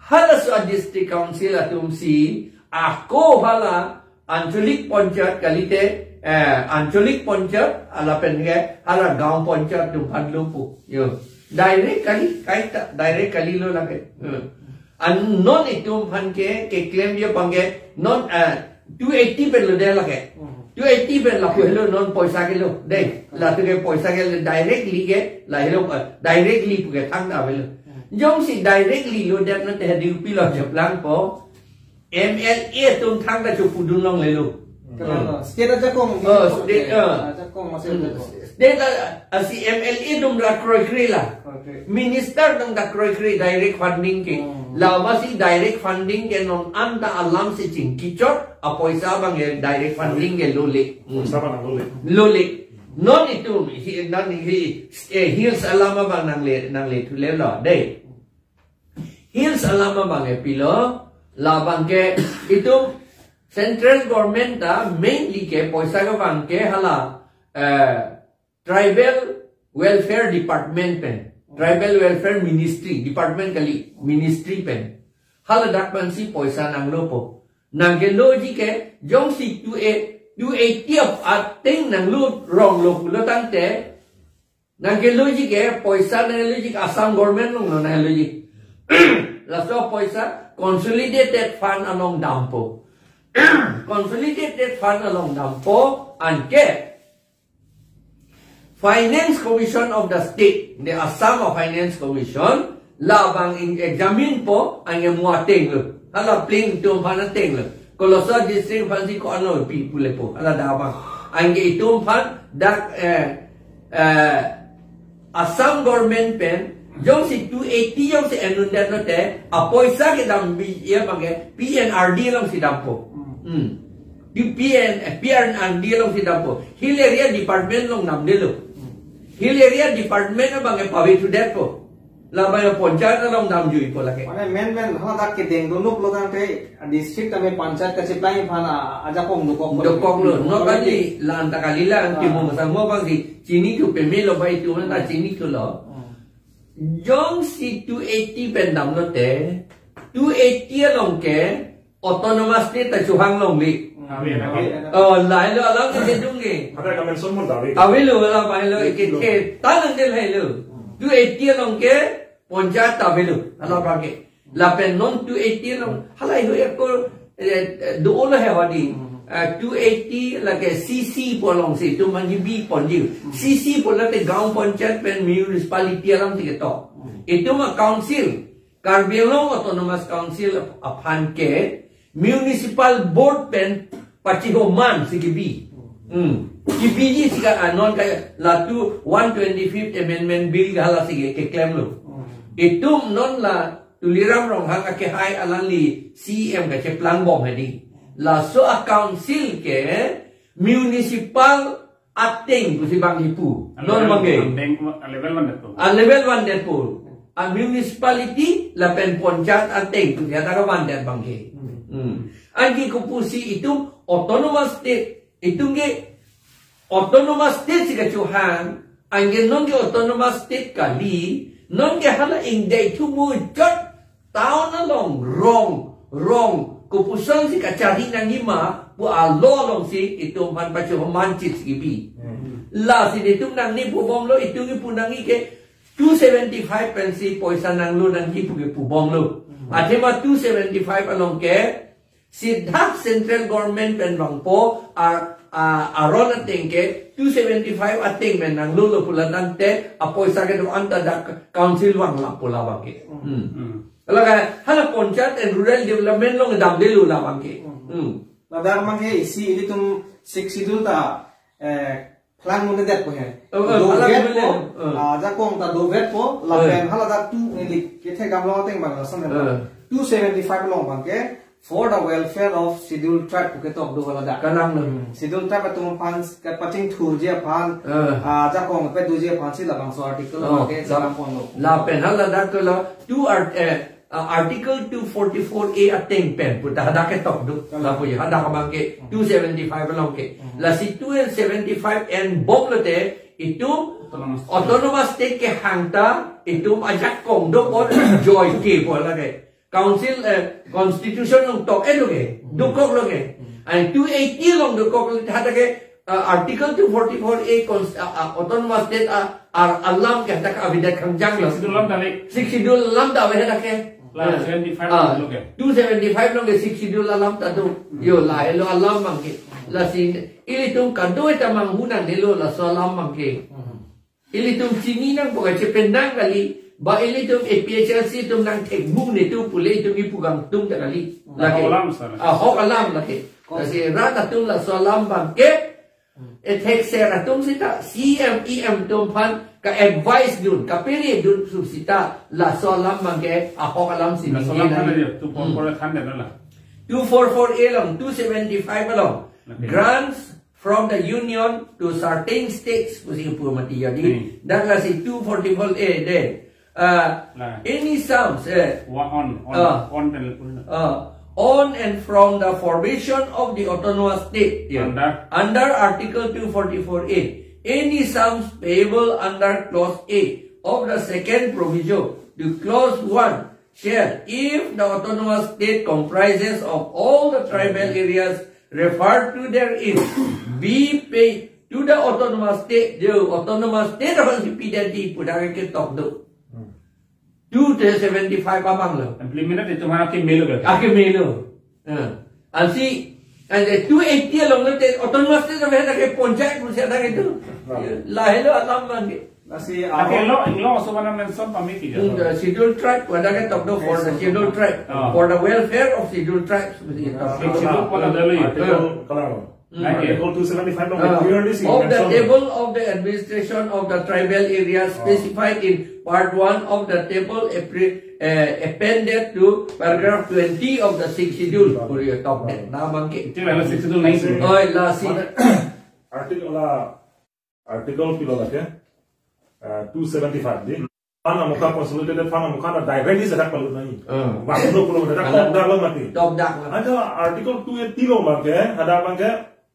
Halaso a District Council atumsi ako hala Anchalik Panchayat kalite, eh, Anchalik Panchayat lapen ke hala Gaon Panchayat atum aphan lopo. Yo. Direct kali, kaita, direct kalilo lake. Hmm. An non itum aphan ke, keklemji abang ke, non, eh, two eighty pen lodet lake. Hmm. Two eighty pen lapu helo non poisa kelo. Dei, latu ke poisa kelo directly ke, lahelo, eh, directly pu ke thangta avelo. Hmm. Jongsi directly lodet nangte hadi kopilo cheplangpo, M L A atum thangta chopudun longlelo. Kalang lo. State ajakong. Oh, state, ah. Ajakong masih ajakong. State, ah, asi M L A atum ra kroikre la. Kroikre. Minister atum ta kroikre direct funding ke. Hmm. Lasi direct funding ke non anta alamsi chingkichot, apoisa abang ke direct funding ke lole. Hmm. Poisa abang lole. Lole. Non itum, hi, non hi, eh, hills alam abang nangle, nanglethulelo, dei. Hills alam abang ke pilo, labang ke itum central government ta mainly ke poisa kevang ke hala, eh, Tribal Welfare Department pen, Tribal Welfare Ministry, department kali, ministry pen. Haladak pensi poisa nanglopo. Nangkeloji ke, jongsi two eighty, two eighty of ateng nanglo ronglo pulo tangte, nangkeloji ke poisa nangkeloji ke Assam government along nangkeloji. Laso poisa consolidated fund along dampo. Consolidated fund along dampo anke Finance Commission of the state, the Assam of Finance Commission, labang in examine po, anke mo atenglo. Hala plain itum aphan atenglo. Koloso district aphansi ko-anlo pi pulepo. Hala dak abang. Anke itum aphan dak, eh, eh, Assam government pen, jongsi two eighty jongsi enun detlote, apoisa kedamji abang ke P and R D alongsi dampo. Hmm. Di P and, eh, P and R D alongsi dampo. Hill Area Department along damdelo. Hill Area Department abang ke pavethudetpo. Labang ke Panchayat along damjuipo lake. Mane main main haladak kedeng dunuk lo tangte district tame Panchayat kacheplang aphan ajakong dokok. Dokoklo. Non kali, la-anta kali la, ah, timo masang mo abangsi chinithu pemelo bai tu, anta chinithulo. Hmm. Jongsi two eighty pen damlote, two eighty along ke Autonomous State ta chohang longle. Ave, ave. Oh, lahelo alam ke kedung ke. Ada kamen somon ave. Avelo, hala lahelo, ke, ke, talang ke lahelo. Two eighty along ke Panchayat ta avelo, hala abang ke. Lapen non two eighty along, hala iho ako, eh, eh, do-olo he hadi. Eh, two eighty lake C C pu alongsi, itum manji bi ponji. C C pu lake Gaon Panchayat pen municipality alongsi ketok. Itum a council, Karbi Anglong Autonomous Council aphan ke municipal board pen pachiho mansi kebi. Hmm. Kebiji si ka anon ka latu one twenty-fifth Amendment Bill ke halasi ke, keklemlo. Itum non la Tuliram Ronghang akehai alangli C E M kacheplangbom hedi. Laso a council ke municipal ateng pusi bang ipu. Non abang ke. Ateng, a level one detpo. A level one detpo. A municipality lapen Panchayat ateng pusi ata ka one det abang ke. Hmm. Hmm. Anke kopusi itum Autonomous State Itum ke autonomous state si kachehang, anke non ke autonomous state kali, non ke hala ingdeng thumu chot town along rong, rong, kopuson si kachari nangji ma, pu a-law alongsi itum aphan pachoman chit si kibi. Hmm. Lasi itum nangji pu bomlo, itum kipu nangji ke two seventy-five pensi poisa nanglo nangji pu kipu bomlo. Hmm. Athema two seventy-five along ke, sita central government pen vangpo, ar, a, aron ateng ke, two seventy-five ateng pen nanglolo pu la tangte, apoisa kedo-an ta dak council vanglo pu labang ke. Hmm. Hmm. Lake, hala Panchayat and Rural Development along damdelo labang ke. Hmm. Hmm. Ladak abang ke isi ilitum Sixth Schedule ta, eh, phelang dundedet pu he. Oh, oh, phelang dundedet. Dovetpo, oh, ah, ajakong ta dovetpo, oh, lapen haladak tu neli kethek gamlo ateng abang lason he. Oh. Two seventy-five along abang ke, for the welfare of Scheduled Tribe pu ketok do haladak. Kalang lo. Hmm, Scheduled Tribe atum aphan kapachingthurji aphan, oh, ah, ajakong pedoji aphansi labangso article, oh, abang ke la-, selam ponlo. Lapen haladak ke la two art-, eh, uh, Article two forty-four A ateng pen pu ta hadak ketok do. Kalang. Lapu ya, hadak abang ke, hmm, two seventy-five along ke. Hmm. Lasi two seventy-five N bomlo te, itum autonomous state, autonomous state kehang ta, itum ajakong do pon joy ke pu lake. Council, eh, constitution along tok-et lo ke, hmm, dokoklo ke. Hmm. Ai two eighty along dokoklo, hadak ke, uh, Article two forty-four A cons-, uh, uh, autonomous state, uh, ar alam ke hadak avedet khangjang lo. Sixth Schedule alam tadi. Sixth Schedule alam ta ave hadak ke. La, ah, seventy-five ah, lo ke. Two seventy-five along ke Sixth Schedule alam ta do. Hmm. Yo, lahelo alam abang ke. Lasi ilitum kado-et ta manghu nangnelo laso alam abang ke. Hmm. Ilitum chini nangpo kachepen nang kali, ba ilitum A P H L C atum nangthekmu netum pule itum kipu kangtung ta kali. Hmm. Lake. Ahok alam, sir. Ahok alam lake. Kok. Lasi rat atum laso alam abang ke, hmm, ethek ser atum sita, C M, E M atum aphan ka-advice dun, kapere dun su sita, laso alam abang ke, ahok alam si laso alam ningje aphan ningje. Aja, two four four, hmm, than dana la. Two four four A along, two seventy-five along. Okay. Grants from the Union to certain states, pusi pu mati jadi. Hmm. Dak lasi two forty-four A de. Uh, nah. Any sums, eh, wa-, on, on, ah, on pen lepun. Uh, on and from the formation of the autonomous state, ya. Under? Under Article two forty-four A, any sums payable under Clause A of the second proviso to Clause one shall, if the autonomous state comprises of all the tribal areas referred to therein, be paid to the autonomous state, the autonomous state of N C P denti pu dak ketok do. Hmm. Two seventy-five abang lo. Implement itum aphan akemelo ke? Akemelo. Eh. Ansi, and the two eighty along lo te autonomous state of hadak ke Panchayat pu si hadak ke do. Ah. Lahelo alam abang ke. Lasi, ah, okay, lo, lo so mana mention pamit ki. Hmm, the Scheduled Tribe, hadak ketok do for the Scheduled Tribe. Ah. For the welfare of Scheduled Tribes, pusi ketok. Ah, Schedule pu ta dali. Article, eh, kalang. Hmm. Article two seventy-five along, ah, clearly si of the mention. Table of the administration of the tribal areas, ah, specified in part one of the table appre-, eh, appended to paragraph twenty of the Sixth Schedule. Pu ketok det. Nah, abang ke. Itu adalah Sixth Schedule naik. Oh, lasi. Mana article la, article pilo lake, eh, two seventy-five di. Fund amokha, consolidated fund amokha ta directly hadak palut nangji. Hmm. Bang do pulo hadak, hadak tokdak lo mati. Tokdak lo. Ada Article two eighty along abang ke, hadak abang ke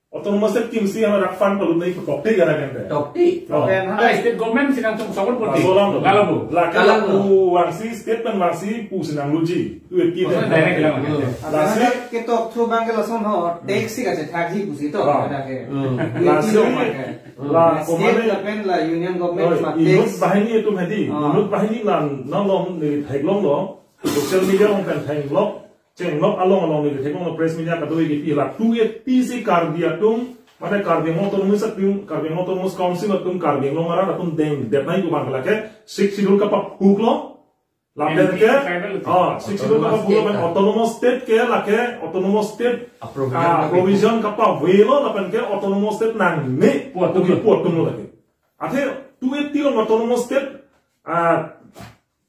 autonomous state kimsi hadak fund palut nangji, tokte hadak ke. Tokte. Oh. Pen hadak state government si nangchong sokot poti. Laso alam. Kalang pu. Lake kalang pu. Lapu vangsi, state pen vangsi pusi nangluji. Two eighty. Maksudnya direct lang. Hmm. Lasi hadak ketok thu abang ke lason ho, tax si kachethakji pusi to, ah, hadak ke. Hmm. Lasi two eighty along abang ke. La, state komane, lapen la union government, oh, ma inut tax. Banghini atum hedi, ah, inut banghini la, non along neli theklonglo, social media along pen theklong, chenglok along along neli theklonglo, press media kado-i kipi la, two eighty si Karbi atum, mane Karbi Anglong Autonomous atum, Karbi Anglong Autonomous Council atum, Karbi Anglong arat atum dengdet nangji pu abang ke lake, Sixth Schedule kapapuk lo, lapen ke, N T tribal. Oh, Sixth Schedule kapapuk lo, autonomous state, autonomous state ke lake, autonomous state, ah, provision, ah, kapave lo, lapen ke autonomous state nangne, puat tum lo. Puat tum lo lake. Athe, two eighty along autonomous state, ah,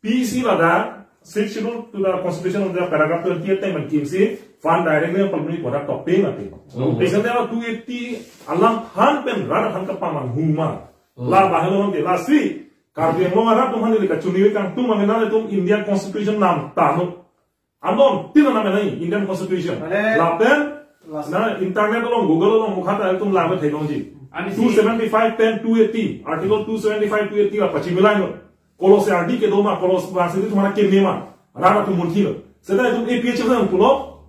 P C ladak, Sixth Schedule to the Constitution of the paragraph twenty-eight ateng pen kimsi, fund directly palut nangji pu hadak tokte mati. Hmm. Isonte two eighty alam aphan pen rat aphan kapamanghu ma. Hmm. La bahelo ke, lasi, Karbi Anglong arat atum aphan neli kachini kangtung abang ke nanglitum Indian Constitution nam tanu. Anon tin nam nai Indian Constitution. Ale. Lapen Na internet along, Google along mukha ta itum lang theklongji. Ani si two seventy-five pen two eighty, Article two seventy-five, two eighty apa chimilang lo. Kolos ardi kedo ma, kolos bangsi itu mana keme ma. Rara tu munthi lo. Seta itum A P H L sang pulo.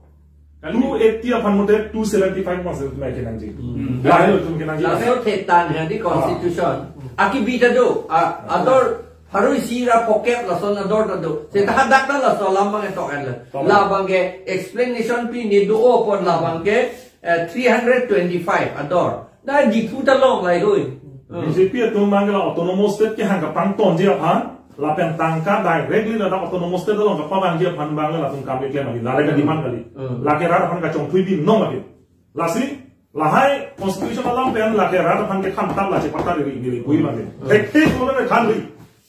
Kali. Two eighty aphan mote two seventy-five masih itum kenangji. Hmm. Lahai lo itum kenangji. Laso thetan ya di constitution. Aki bida do. A, ador harui sira pocket lason ador ta do. Seta hadak ta laso alam abang etok en lo. Tama. Labang ke explanation pi ni do apot labang ke, eh, three hundred twenty-five ador. Dak Diphu ta long lahai hui. Hmm. B J P atum abang ke la autonomous state kehang kapangtonji aphan, lapen tangka directly ladak autonomous state along kapavangji aphan abang ke latum kami klem lagi, lale ka demand kali. Hmm. Lake rat aphan kachongthui binong lagi. Lasi, lahai constitution alam pen lake rat aphan kethan tap la chepatta ri, ri, ri, pui abang ke. Hmm. Thek thek lo kethan ri.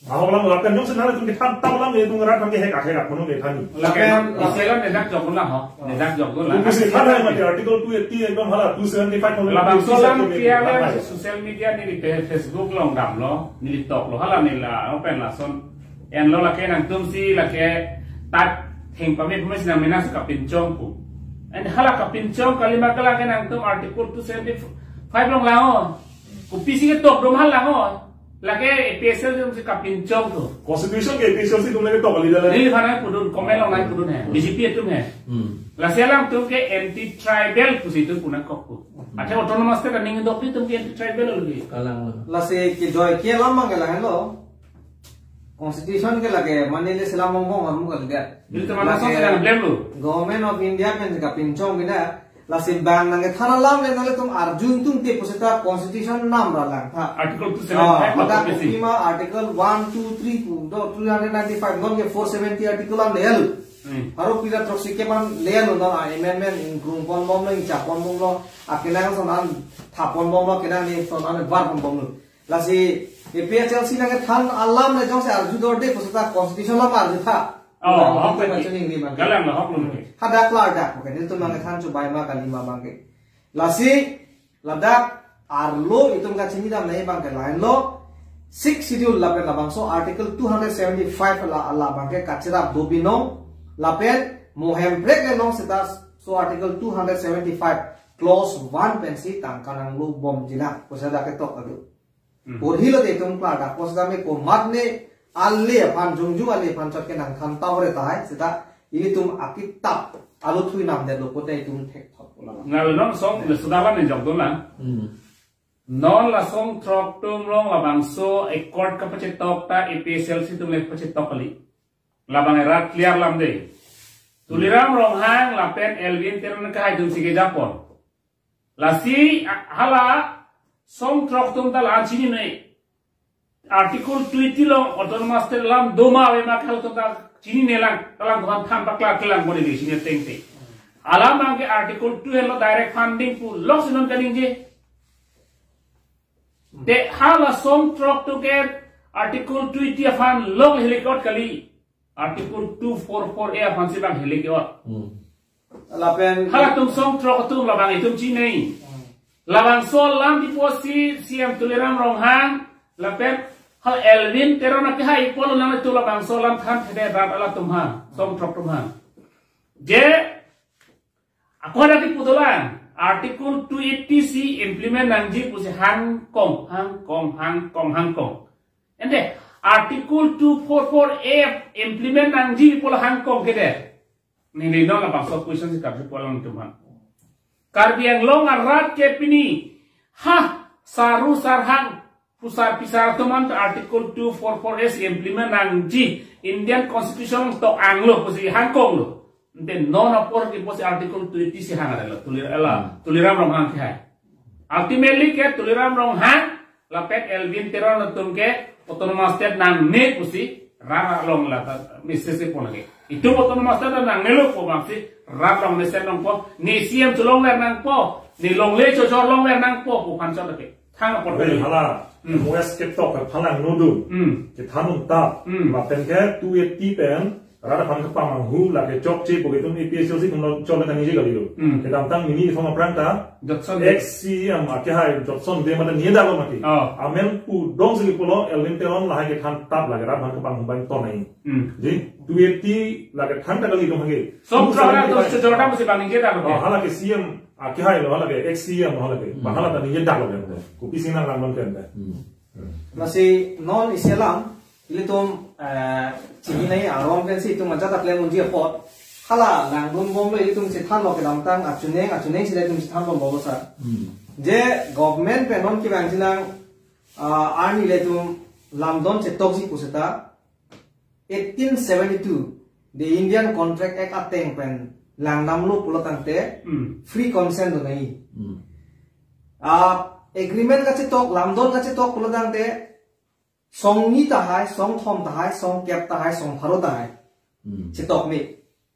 Ahok alam lapen jongsi nanglitum kethan tap alam itum rat aphan kehek ahek aphan kethan. Lapen, lapen laselam nedak jokun la ho. Nedak jokun la. Itum si than hai mati Article two eighty ekdom hala two seventy-five. Labangso alam two seventy-five kiyale lahai. Social media neli pe Facebook along damlo, neli toklo hala neli la open lason. Enlo lake nangtum si lake tat theng pame pame si nang mena si kapinchong pu. And hala kapinchong kali ma ke lake nangtum Article two seventy-five along lang-o. Kopisi ketok dum hal lang-o. Lake A P H L C atum si kapinchong tu. Constitution ke A P H L C atum lake tok kali dak. Neliphan nangpudun, comment along nangpudun he. B J P atum he. Hmm. Lasi alangtum ke anti tribal pusi itum pu nangkok pu. Hmm. Athe autonomous state aning dok di itum ke anti tribal lo di. Kalang lo. Lasi kejoi ke alam abang ke lahenlo. Constitution ke lake mane le selam bongbong amu kali dak. Bil teman langsung lake sedang blame lo. Government of India pen kapinchong bina. Lasi abang nangkethan alam le nanglitum arjun tung te pusita constitution nam ra langtha. Article two seventy-five Ah, lo mata kopisi. Kopima Article one, two, three pu do, three hundred ninety-five, non ke four seventy article an le-el. Hmm. Haro pira throksi keman le-el non, ah, amendment ingkrung ponbomlo, ingchap ponbomlo, akenangsot an thap ponbomlo, kenangneson an var ponbomlo. Lasi A P H L C nangkethan alam le jongsi arju dorde pusita constitution alam arjutha. Oh, Ladak hok itum lagi. Kachiningri abang ke. Galang lo, hok lo ke. Hadak klardak abang ke, nelitum abang ke than chubai ma kali ma abang ke. Lasi ladak arlo itum kachinidam nai abang ke lahenlo, Sixth Schedule lapen labangso Article two hundred seventy-five la, labang ke kachirap do binong, lapen mo hemprek le long seta so Article two hundred seventy-five Clause one pensi tangka nanglobomji nang, pusita ketok adu. Hmm. Porhi lo te itum klardak, pusita me komatne ale aphan, jongjong ale aphan chot ke nangthan tau re tahai, seta ilitum akitap alu thui namdetlo pote itum thekthot pulang. Ngal non song le sudah la ni jok dun lang. Hmm. Non la song throk tum along labangso accord kapachetok ta A P H L C atum le pachetok kali. Labang erat clear lam de. Tuliram Ronghang lapen Elwin Teron kahai atum si kejapon. Lasi, a-, hala song throk atum ta la chinine. Article twenty along autonomous state alam do ma ave ma halatum ta chinine lang, ta alangtum aphan than paklar kelang boni di chinine tengte. Alam abang ke Article two helo direct funding pu lok si non kaningje. Te hala song throk atum ke Article twenty aphan lok hile ke-ot kali. Article two four four A aphan si abang hile ke-ot. Hmm. Lapen halatum song throk atum labang itum chinine. Hmm. Labangso alam di pusi C M Tuliram Ronghang lapen hal Elwin Teron akehai pulo nangtum labangso alam than thede rat alatum aphan, song throk atum aphan. Je ako dak kipu dolang, Article two eighty C implement nangji pusi hangkong, hangkong, hangkong, hangkong. Ante, Article two four four A implement nangji pulo hangkong kede. Neli non labangso question si kapri pulang teman. Karbi Anglong arat ke pini, ha, saru sarhang, pusar pisar teman ta Article two four four A si implement nangji, Indian Constitution tok anglo pusi hangkong lo. Ante non apor ke pusi Article two eighty C hang ada lo, Tulir-, ela, Hmm. Tuliram Ronghang kehai. Ultimately ke Tuliram Ronghang, lapen Elwin Teron atum ke autonomous state nangne pusi, rat along la ta, message pon lagi. Itum autonomous state nangnelo pu abang si, rat along message longpo, ne C M cholongver nangpo, ne longle chojor longver nangpo pu aphan chot lagi. Thang apor Oi, kali. Hala, Hmm. M O S ketok ke phalang nodun. Hmm. Kethan un tap. Hmm. Lapen ke two eighty pen, Rat aphan kepamanghu lake chokche pu ke itum A P H L C atum lo chokche ta ningje kalilo. Hmm. Kedamtang neli ithom aphrang ta Jotson. Ex C E M akehai Jotson Dam ta ningjedak lo mati. Oh. Amen pu dong si pulo Elwin Teron lahai ke thantap lake rat aphan kepamanghu abang tonai. Hmm. Ji, two eighty lake thantap kali itum hage. Som Two seventy five. Chorota pusi bang ningjedak lo. Oh, halake C E M akehai lo halake, ex C E M lo halake. Hmm. Bang hala ta ningjedak lo ke. Kopi si nanglang non pen ta. Hmm. Lasi non isi alam, ilitum, eh, chinine aron pen si itum ajat aklem unji apot. Hala langdun bomlo ilitum chethanlo kedamtang achinine, achinine si ilitum chethan bomlo sir. Hmm. Je government pen non kevang jinang, ah, arni ilitum lamdon chetokji pu seta, eighteen seventy-two, the Indian Contract Act ateng pen langdamlo pulo tangte, Hmm. free consent do nai. Hmm. Ah, agreement kachetok, lamdon kachetok pulo tangte, song ni tahai, song thom tahai, song kep tahai, song pharo tahai. Hmm. Chetok me.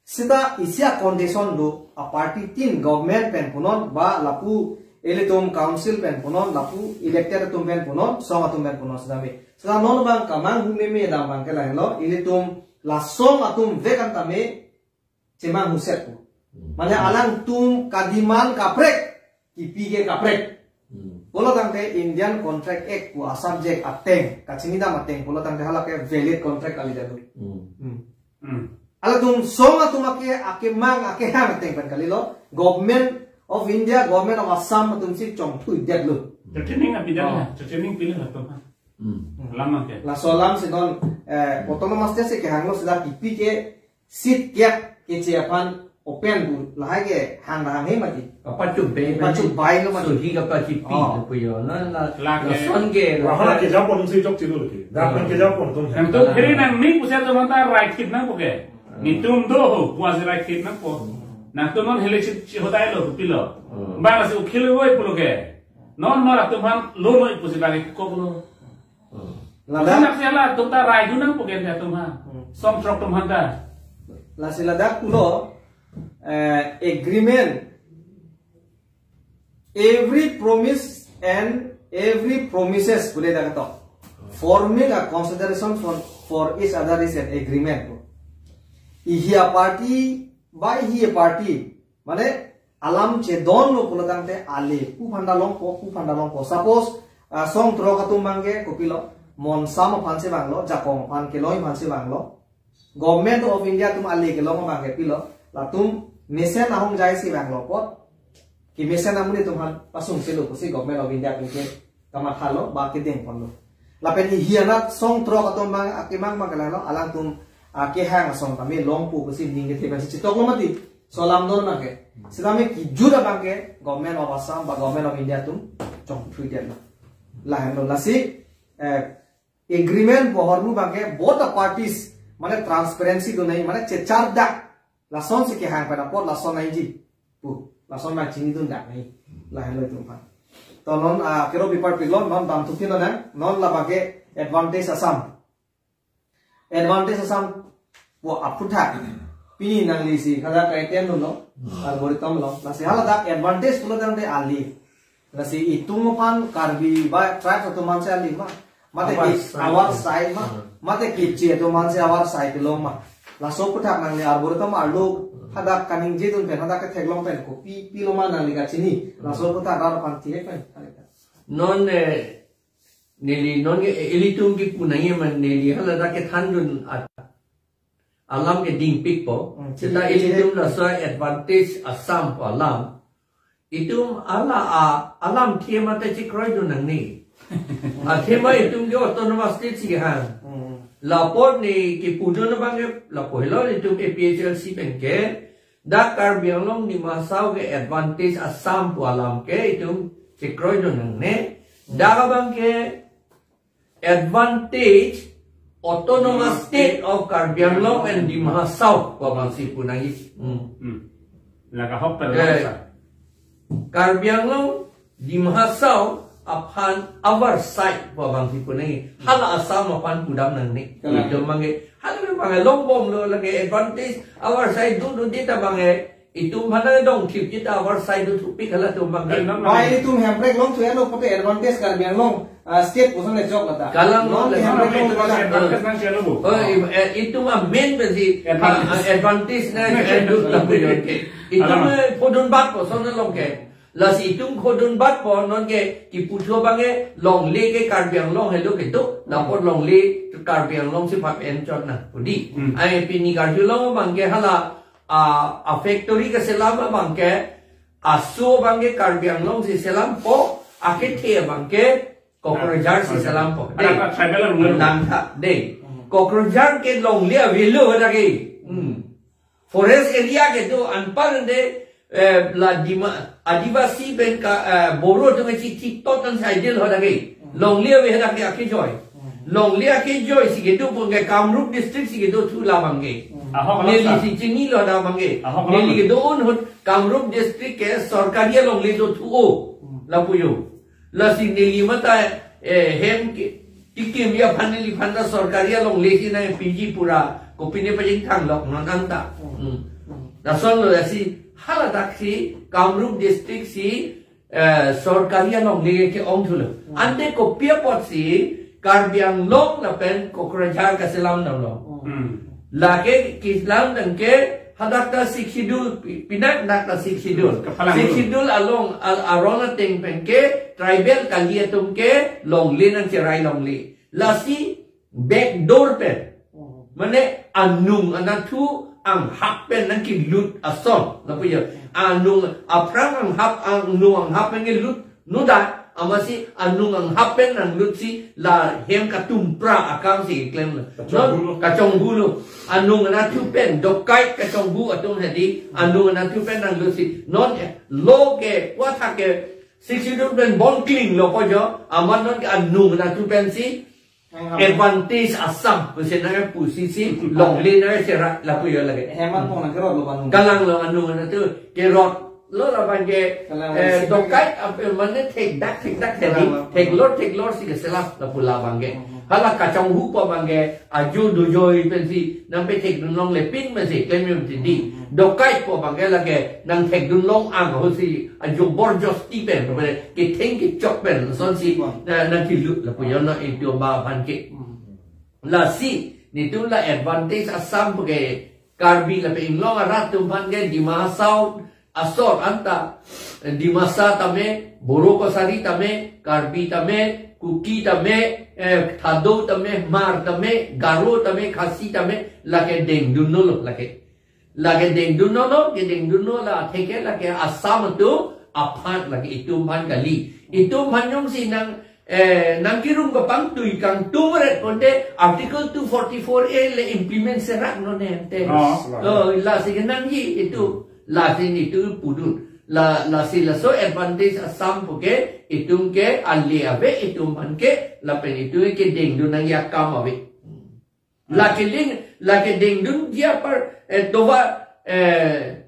Seta isi a condition do, a party tin government pen punon, ba lapu ilitum council pen punon, lapu elected atum pen punon, song atum pen punon seta me. Seta non bang kemanghu meme dam bang ke lahenlo, ilitum la song atum vek an tame chemanghu set pu. Hmm. Mane alangtum kadiman kaprek, kipi ke kaprek. Hmm. Pulo tangte Indian Contract Act pu a subject ateng, kachinidam ateng, pulo tangte halake valid contract kalidet lo. Hmm. Hmm. Hmm. Alangtum song atum ake, akemang, akehang ateng pen kalilo. Government of India, Government of Assam atum si chongthuidet lo. Training api dah Oh. na, training pilih lah tuh. Hmm. Lama ke. Laso alam si non, eh, autonomous state si kehanglo seta kipi ke seat kep keche aphan open pu lahai ke hang hang he mati. Kapachup bai, Pachup bai lo mati. Sohi kapachipi Oh. lo pu yo. Na, na, Lake. lason ke, Wah, hala ke japon si chokche lo ke. Japon ke japon atum. Nangtum phiri nangning pusi atum aphanta rai khit nangpo ke. Hmm. Netum do ho, puasi rai khit nangpo. Hmm. Nangtum non hele chit chi hodai lo, pilo. Hmm. Bang si ukhil woi pulo ke. Non nor atum aphan lo noi pusi bang kok lo. Hmm. Ladak Ladak si hala atum ta rai dun nangpo ke atum aphan. Hmm. Song throk atum aphanta. Lasi ladak pulo, eh, agreement. Every promise and every promises pu le dak to. Forming a consideration for, for each other is an agreement. Ihi a party, ba ihi a party. Mane alam chedon lo pulo tangte ale, pu aphanta longpo, pu aphanta longpo. Suppose, ah, song throk atum bang ke kopilo, Monsam aphan si bang lo, Jakong aphan kelong aphan si bang lo. Government of India atum ale kelong bang ke pilo, latum mesen ahongjai si bang lo apot. Kemesen amonit atum aphan pasung selo pusi Government of India atum ke kamatha lo, ba kedeng pon lo. Lapen ihi anat song throk atum bang akemang bang ke lahenlo, alangtum, ah, kehang asong tame longpo pusi ning kethe pensi chetok lo mati. Laso alam don bang ke. Seta me kijut abang ke Government of Assam ba Government of India atum chongthuidet lo. Lahenlo lasi, eh, agreement pu ahormu bang ke both the parties, mane transparency do nai, mane chechardak. Lason si kehang pen apot lason naiji pu, lason bang chinidun dak nai. Lahenlo itum aphan. To non, ah, kero bipar pilon, non dam thupi non nang, non labang ke Advantage Assam. Advantage Assam pu aphuthak. Pini nangli si, kada kai ten lo, Hmm. algorithm lo. Lasi haladak advantage pulo tangte ale. Lasi itum aphan Karbi ba tribe atum aphan si ale ma. Mate Our ki side. Our side ma. Hmm. Mate kiche atum aphan si our side lo ma. Laso aphuthak nangli arboretum arlo hadak kaningje dun pen hadak ketheklong pen kopi pilo ma nangli kachini. Laso aphuthak rat aphan thek pen. Non, eh, neli non ke, eh, ilitum kipu nangji ma neli haladak kethan dun at alam ke dingpikpo. Hmm, Seta chini, chini. ilitum laso Advantage Assam pu alam. Itum ala a, alam thema ta chekroi dun nangne. Athema itum ke autonomous state si kehang. Hmm. Lapu ne kipu dun abang ke, lapu helo itum A P H L C pen ke. Dak Karbi Anglong Dima Hasao ke Advantage Assam pu alam ke itum chekroi dun nangne. Dak abang ke Advantage Autonomous State of Karbi Anglong and Dima Hasao pu abang si pu nangji. Hmm. Hmm. Lake ahok pen Eh. longsa. Karbi Anglong, Dima Hasao aphan our side pu abang si pu nangji. Hala Assam aphan pudam nangne. Kalang. Itum abang ke, hala abang ke longbomlo lake advantage our side do do dita abang ke. Itum aphan dong thip kita our side do thupik halatum abang ke. Kalang. Bai itum Hemprek longthu-etlo pute advantage Karbi Anglong. Ah, state koson le chok lata. Kalang non le, non le, non le, non le. Oh, i-, eh, itum amen pensi, advantage, ah, advantage na, eh, dut lapu yo ke. Itum, eh, phodun batpo, son along ke. Lasi itum phodun batpo, non ke kipu thu abang ke longle ke Karbi Anglong helo kedo. Lapu longle Karbi Anglong si pap en chot na pudi. Hmm. Ai pini karjulong abang ke hala, ah, a factory keselam abang ke, aso abang ke Karbi Anglong si selampo, akethe abang ke Kokrajhar si selampo. Ada, dei. Apa, tribal rural? Langtha, dei. Hmm. Kokrajhar ke longle avelo hadak ke. Hmm. Forest area kedo anpar de, eh, la Dima, Adivasi pen ka, eh, Boro atum si thiktot an saidel hadak ke. Hmm. Longle ave hadak ke akejoi. Hmm. Longle akejoi si kedo pun ke Kamrup district si kedo thu labang ke. Hmm. Ahok neli alam si chinilo labang ke. Ahok alam. Neli kedo un hut Kamrup district ke sorkari alongle dothu o. Hmm. Lapu yo. Lasi neli mata, eh, hem ke, tikim ya phan neliphan ta sorkari alongle si nangpiji pura, kopine pajingthang lok non anta. Hmm. Hmm. Lason lo lasi haladak si Kamrup district si, eh, sorkari alongle ke-ong thulo. Hmm. Ante kopi apotsi Karbi Anglong lapen Kokrajhar kaselam damlo. Hmm. Lake keselam dam ke hadak ta Sixth Schedule pi-, pinak dak ta Sixth Schedule. Kapalang Sixth dulu. Schedule along al-, aron ateng pen ke tribal kali atum ke longle nangcherai longle. Lasi back door pen. Hmm. Mane anung anatthu anghap pen nangkelut ason. Lapu yo. Anung aphrang anghap, anung anghap pen kelut. Nuda, amatsi anung anghap pen nanglut si la hem katumpra akam si klemlo. Kachonghu lo. Non, kachonghu lo. Anung anatthu pen, dokai kachonghu atum hedi, anung anatthu pen nanglut si. Non, eh, lo ke, wathak ke, Sixth Schedule pen bon klinglo ko jo, amat non ke anung anatthu pen si, Ang, ang. Advantage asam, pusi nangpusi si, longle nangcherai, lapu yo lake. Heman pon nangkerot lo anung. Kalang lo anung anatthu, kerot lo labang ke, kalang eh, si dokai, apa, mane thekdak, thekdak, thekdi, kalang lo. Theklor, theklor si keselam, lapu labang ke. Hmm. Hala kachonghupo abang ke, ajo dojoi pensi, nangpethekdun longle pin masi, klem yo tidi. Hmm. Dokaitpo abang ke lake, nangthekdun long-ang ho si, ajo borjosti pen, ketheng kechok pen, lasonsi, wah, na, nangkelut lapu yo na itum aphan ke. Hmm. Lasi, netum la advantage asam ke Karbi lapen inglong arat atum aphan ke Dima Hasao asor anta, Dimasa tame, Boro Kachari tame, Karbi tame, Kuki tame, eh, Thado tame, Hmar tame, Garo tame, Khasi tame, lake dengdunlo lake. Lake dengdunlo, kedengdunlo la atheke lake Assam atum aphan lake itum aphan kali. Itum aphan jongsi nang, eh, nangkerum kapangtui kangtum ret ponte Article two forty-four A le implement serak non ente. Oh. Oh, lasi kenangji itum. Lasi netum pudun. La, lasi laso advantage asam puke itum ke ale ave itum aphan ke lapen itum ke dengdun nangji akam ave. Lake ling, lake dengdunji apar, eh, tova, eh,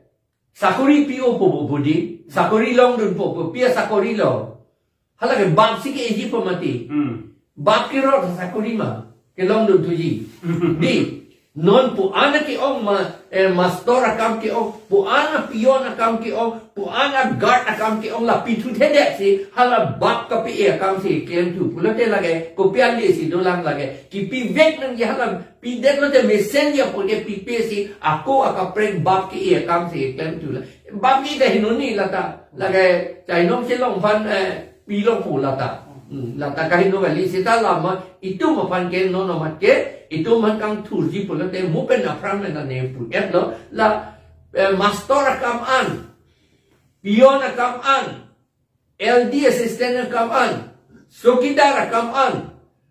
sakori pi-opo pu pu di, sakori longdunpo pu, pi asakori lo. Halake bap si ke-eji pu mati. Hmm. Bap kerot sakori ma, kelongdunthuji. Di, non pu-an ke-ong ma, eh, master akam ke-ong, pu-an peon akam ke-ong, pu-an guard akam ke-ong la pithuthedet si, hala bap kapi-e akam si klemthu. Pulote lake, kopi ale si dolang lake. Kipivek nangji hala pidet lote mesen ya pute pipe si, ako akaprek bap ke-e akam si klemthu la. Bap ke-e ta hinoni lata. Lake, chainong chelong aphan, eh, pilongpo lata. Hmm, lata kaheno kali seta lama, itum aphan ke non amat ke, itum aphan kangthurji pulote, mo pen aphrang pen ta ne pu-etlo, la, eh, master akam an, peon akam an, L D assistant akam an, chowkidar akam an,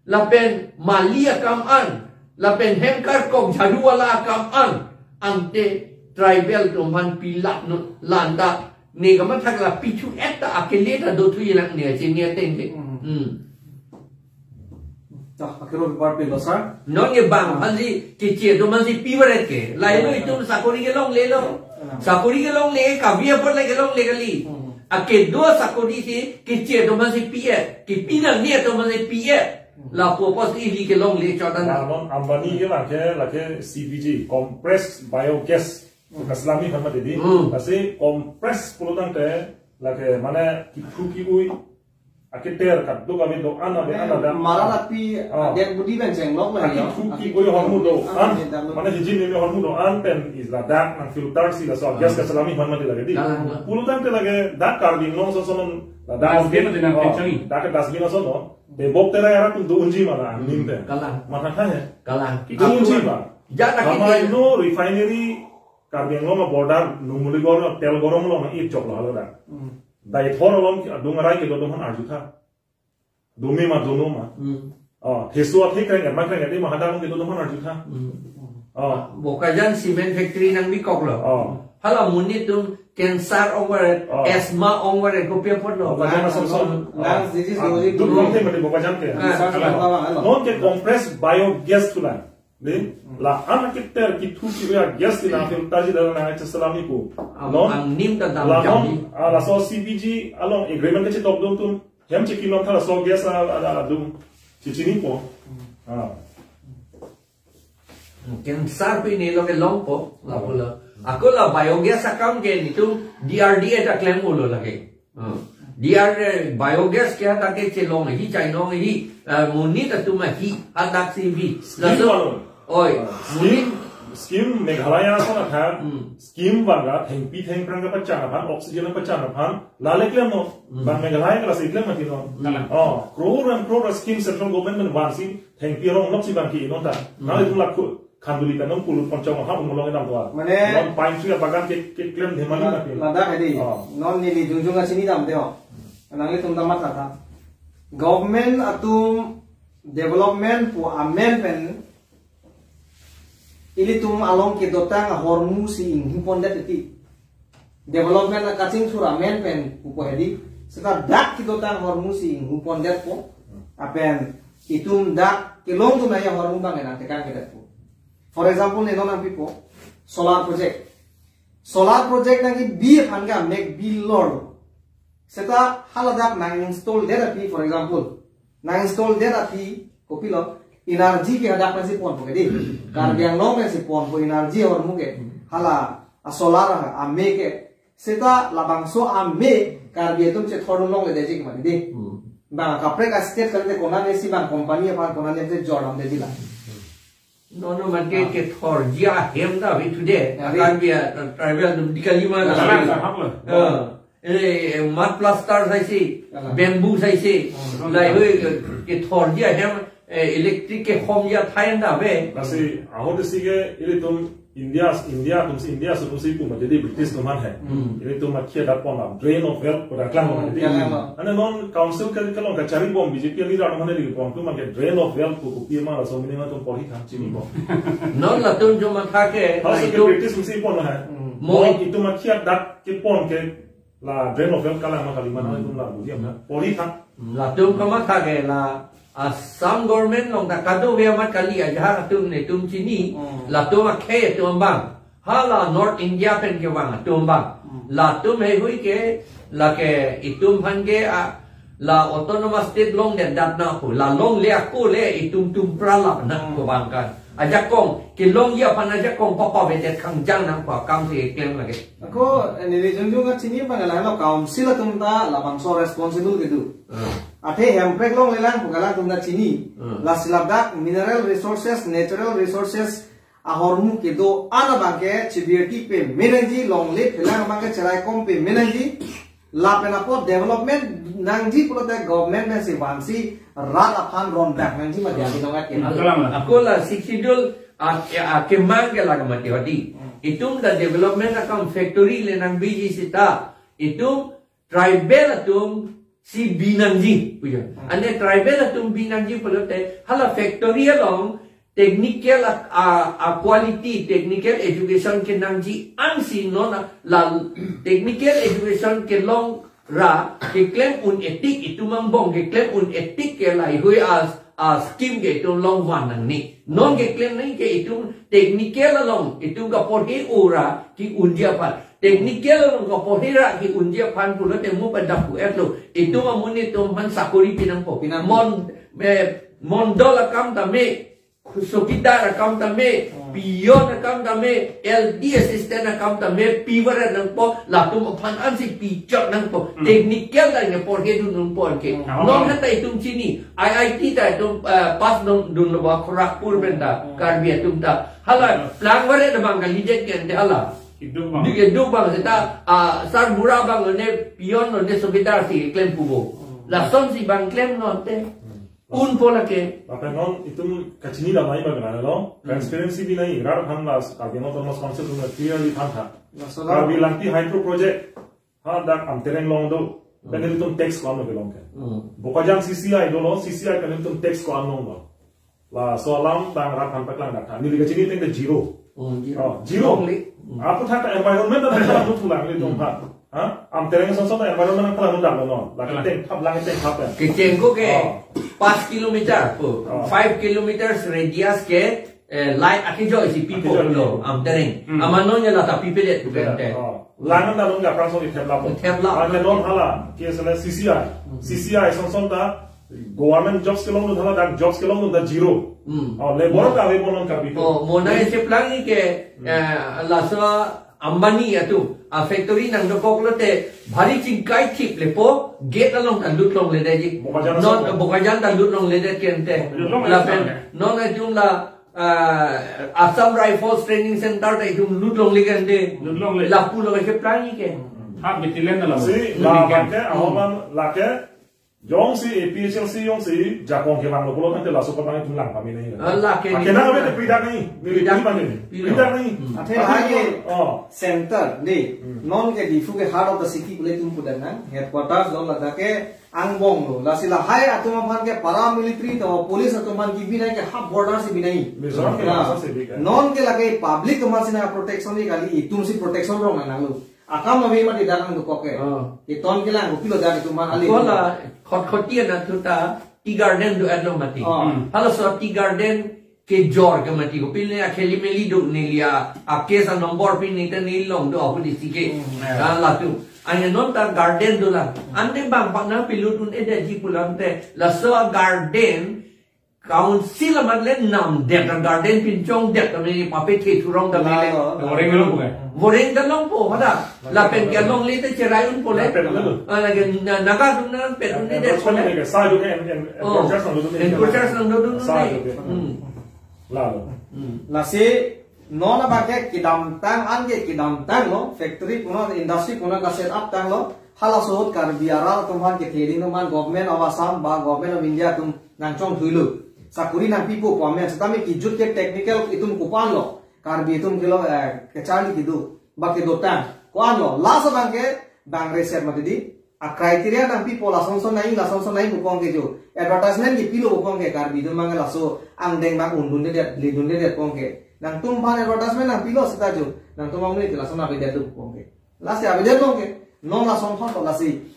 lapen mali akam an, lapen hemkarkok jharu wala akam an, ante tribal atum aphan pilap non, landa, ne kamathak la pithu-et ta akele ta dothu ilang ne, chini ateng le. Hmm. Hmm. Dah, akhirnya berpikir lo, sir. Non ke bang, aphansi, keche atum aphansi pivaret ke. Lahelo itum sakori kelonglelo. Hmm. Sakori kelongle, kavi apot le kelongle kali. Hmm. Akedo sakori si, keche atum aphansi pi-et. Kepi nangne atum aphansi pi-et. Hmm. Lapu apotsi ili kelongle chotan. Nah, non Ambani ke lake, lake C B G, compressed biogas. Hmm. Kaslami kama dedi. Hmm. Lasi compressed pulotangte, lake mane kiphu ki-ui. Aketer kaduk ave do-an ave an ada. Mara lapi Oh. adet budi pen chenglok la Aki yo. Thuki Aki koi hormu do-an. Adet dam. Mane hijin neme hormu do-an pen is ladak nang filter si laso gas kasalami hon mati lage di. Kalang. Pulutangte lage dak Karbi Anglong asoso non ladak Dustbin dustbin. ati nang Oh, pechangi. Dak dustbin asoso non. Bebok tera era tum do-unji mala aning te. Kalang. Matha he. Kalang. Do-unji ma. Jana Hama kiti. Ino refinery Karbi Anglong a border Numaligarh tel gorong along na ip chok lo halo dak. Hmm. Dai thor along ki adung arai kedo atum aphan arjutha. Dome ma dono ma. Hmm. Oh, theso athe kreng ma kreng ma hadak along kedo atum aphan arjutha. Hmm. Oh. Bokajan cement factory nangbi kok lo. Oh. Hala monit atum cancer ong varet, Oh. asthma ong varet, kopi apot lo. Bokajan asam asam. Lungs disease Ah, doji duk dulu. Long time mati Bokajan ke. Ah. Cancer Ah. ong varet, halo. Non ke compressed biogas tulang. Di, la-an aketer kithu kive a gas ti nang filter ji dala nang kasalami pu. Am-, Non, angnim ta dam la jam non, ni. Ah, laso C B G along agreement kachetokdun atum, hem chekim non tha laso gas a, a, a, adung. Chechinipo. Ah. Cancer pi ne lo kelongpo, la Oh. pulo. Ako la biogas akam ke netum D R D A ta klem ulo lake. Hmm. D R, eh, biogas ke hadak ke chelong hi, chainong hi, eh, monit atum hi, hadak si vi. Scheme Laso, along. Oi, Ah, monit. Scheme, scheme Meghalaya ason athak, Hmm. scheme bangga, thengpi thengphrang kapachan aphan, oxygen kapachan aphan, lale klem non, Hmm. bang Meghalaya ke lasi klem mati non. Hmm. Oh, crore and crore scheme central government pen vansi, thengpi rong lok si bang ki non ta. Hmm. Nang itum lakhu, Khanduli pen non pulut ponchong ha umulong enam dua. Mane Non pine tree abagan ke, ke klem dhemali la-, mati. Ladak hedi. Oh. Non neli jongjong kachini damde ho. Nanglitum ta matha tha. Government atum development pu amen pen ilitum along kedotang ahormu si inghu pondet titi. Development akachingthur amen pen pupo hedi. Seta dak kedotang ahormu si inghu pondetpo. Lapen itum dak kelongdun ahormu bang nangtekang kedetpo. For example, ne non nangpipo, solar project. Solar project nangkebi aphan ke amek bi lor. Seta haladak nang install det aphi, for example. Nang install det aphi, kopilo, energy ke hadak pensi ponpo ke di. Karbi Anglong pensi ponpo energy ahormu ke. Hala, a solar ha, amek ke. Seta labangso amek, Karbi atum chethor longle detji ke mati di. Hmm. Bang kaprek a state kalite konane si bang company aphan konane si jor damde di la. Nono mate Ah. kethorji ahem ta ave today. Ave. Akan bia, uh, tribal dum di kalima na. Kalang, kalang, hap lo. Eh, eh, mud plaster saisi, Kalang. bamboo saisi. Oh, Lai kalang. Hui ke, kethorji ahem, eh, electric kehomji athai an ta ave. Lasi, ahut isi ke, ilitum India, India atum si, India atum si pu ma jadi British atum aphan he. Hmm. Ilitum akhia dak pon la, drain of wealth pada klang Hmm, ma jadi. Kalang lo. Ane non council ke kelong kachari bom B J P leader atum aphan di pon tu ma ke drain of wealth pu kopi ma laso meaning atum porhi tha chinibom. Non latum jo matha ke, Hal la se ke itum British atum si pon la he. Hmm. Mo- Non itum akhia dak kepon ke la drain of wealth kalang ma kali ma Hmm. itum la buji amna. Porhi tha. Latum kamatha ke la Assam government along ta kadokave amat kali ajahak atum netum chini, Hmm. latum akhei atum abang. Hala North India pen kevang atum abang. Hmm. Latum heihui ke, lake itum aphan ke, a, la autonomous state longdet dat na ko, la longle ako le itum tum pralap na Hmm. ko bang kan. Ajakong, kelongji aphan ajakong papavedet kangjang nangpo akam si klem lake. Ako, eh, neli jongjong kachini abang la lo council atum ta labangso responsible kedo. Hmm. Athe Hemprek longlelang pu kalangtum ta chini. Hmm. Lasi ladak mineral resources, natural resources, ahormu kedo-an abang ke chibirti pame nangji, longle phelang abang ke cheraikom pame nangji. Lapen apot development nangji pulote government pensi vansi rat aphan rondak nangji mati adi nongat ke. Hmm, kalang. Ako la Sixth Schedule a, a, akemang ke la mati hadi. Hmm. Itum ta development akam factory le nangbiji seta. Itum tribal atum si bi nangji pujo. Hmm. Ane tribal atum bi nangji pulote hala factory along technical a, a, a quality, technical education kenangji ansi non a, la technical education kelong ra keklem un-etik itum angbong keklem un-etik ke la heihui a, a scheme ke itum longvan nangne. Non keklem nangji ke itum technical along itum kaporhe ora ke-unji aphan. Technical along kaporhe ra ke-unji aphan pulote mo pada pu-et lo. Itum amonit atum aphan sakori pi nangpo. Pi nangpo. Mon, eh, mondol akam tame chowkidar akam tame, peon akam tame, L D assistant akam tame, pivaret nangpo, latum aphan ansi pichot nangpo, technical ta ngeporhe dun nangpo anke. Non hata itum chini, I I T ta itum, eh, pass dun dunlo ba Kharagpur pen ta, Karbi atum ta. Hala, plangvaret abang kalidet ke ante hala. Keduk abang. Dike duk abang seta, ah, sarbura abang lone, peon lone, chowkidar si klem pupo. Lasonsi abang klem non te. Unpo lake. Lapen non itum kachini damnai abang nanglo. Transparency binai, rat aphan las, Karbi Anglong Autonomous Council atum clearly than tha. Karbi Langti Hydro Project, ha dak Amtereng along do. Pen itum tax ko-an lo kelong ke. Bokajan C C I dolo, C C I pen itum tax ko-an longlo. Laso alam abang rat aphan paklang dak tha. Neli kachini ateng ke zero. Oh, zero. Oh, zero. Longle. Aphuthak ta environment ta nangkhalang thulang nelitum aphan. Ha? Amtereng asonson ta environment nangkhalang thulang non. Lake tengthap lang tengthap ya. Kecheng ko ke, oh, five kilometer po. Oh. Five kilometers radius ke, eh, light akejoi si pipo lo. Akejoi lo. Amtereng. Hmm. Amat non ya lata pipedet. Pipedet. Bukan te. Oh. Lang ta non nangkaprang so ithep lap. Ithep lap. Ane non hala, ke sele C C I. Hmm. C C I asonson ta government jobs kelongdun hala, dak jobs kelongdun ta zero. Hmm. Oh, labor ta ave bonon kapito. Oh, mona isi pelang ni ke, eh, laso Ambani atum, a factory nangdokok lote, bhari chingkai thip lepo, gate along ta lut longledet ji. Bokajan non, asonson. Bokajan ta lut longledet ke ante. Lut longledet. Lapen, non atum la, ah, Assam Rifles Training Center ta itum lut longle ke ante. Lut longle. Lapu lo ke pelang ni ke. Ha, bitilen na lapu. Si, la abang ke, ahormu lake, jongsi A P H L C jongsi jakong kevanglo pulo tangte laso abang itum lang pame nangji. Ah, lake. Akenang ave te pri dak nangji. Pri dak. Pri dak nangji. Hmm. Athe lahai ke, oh, center, de. Hmm. Non ke Diphu ke heart of the city pule itum pudet nang. Headquarters do ladak ke angbong lo. Lasi lahai atum aphan ke paramilitary to police atum aphan kebinai ke half border si binai. Mizoram ke, nah, laso si bi ke. Non ke lake public atum aphan si nang protection ni kali, itum si protection rong nanglo. Akam ave mati dak nangdokok ke. Oh. Itum kelang kopilo dak itum aphan ali. Kola khotkhoti anatthu ta tea garden do-etlo mati. Oh. Hmm. Halaso tea garden kejor ke mati, kopilo ne akheli meli do neli a, a case a number pin ne ta neli longdo ahut isi ke. Hmm. Ah, latum. Ane non ta garden dolang. Ante bang pak nangpilut un-edet ji pulang te. Laso garden Council amat le namdet, garden pinchongdet tame, pape the thurong tame le. Lalo. Voreng long po. Voreng ta longpo, hada. Lapen ke longle te cherai unpo le. Lapen lo. Ah, lake na-, naga atum nangpet un-edet. Enforcement le ke, sa jo ke en-, en-, oh, enforcers nangdodun. Enforcers nangdodun. Sa jo ke. Hmm. Lalo. Hmm. Lasi non abang ke kedamtang, an ke kedamtang lo, factory punon, industry punon ka set up tanglo. Halaso ahut Karbi arat atum aphan kethe ding atum aphan Government of Assam ba Government of India atum nangchongthuilo. Sakuri nangpipo pu amen setame kejut ke technical itum kopi-an lo. Karbi atum kelo, eh, kecharli kedo ba kedotang. Ko-an lo. Last abang ke bang reset mati di. A criteria nangpipo lasonson nangji, lasonson nangji pu pon ke jo. Advertisement kepilo pu pon ke Karbi atum abang laso angdeng abang undundedet, lindundedet pon ke. Nangtum aphan advertisement nangpilo seta jo. Nangtum abang ni lason avedet pu pon ke. Lasi avedet pon ke. Non lason thot lasi.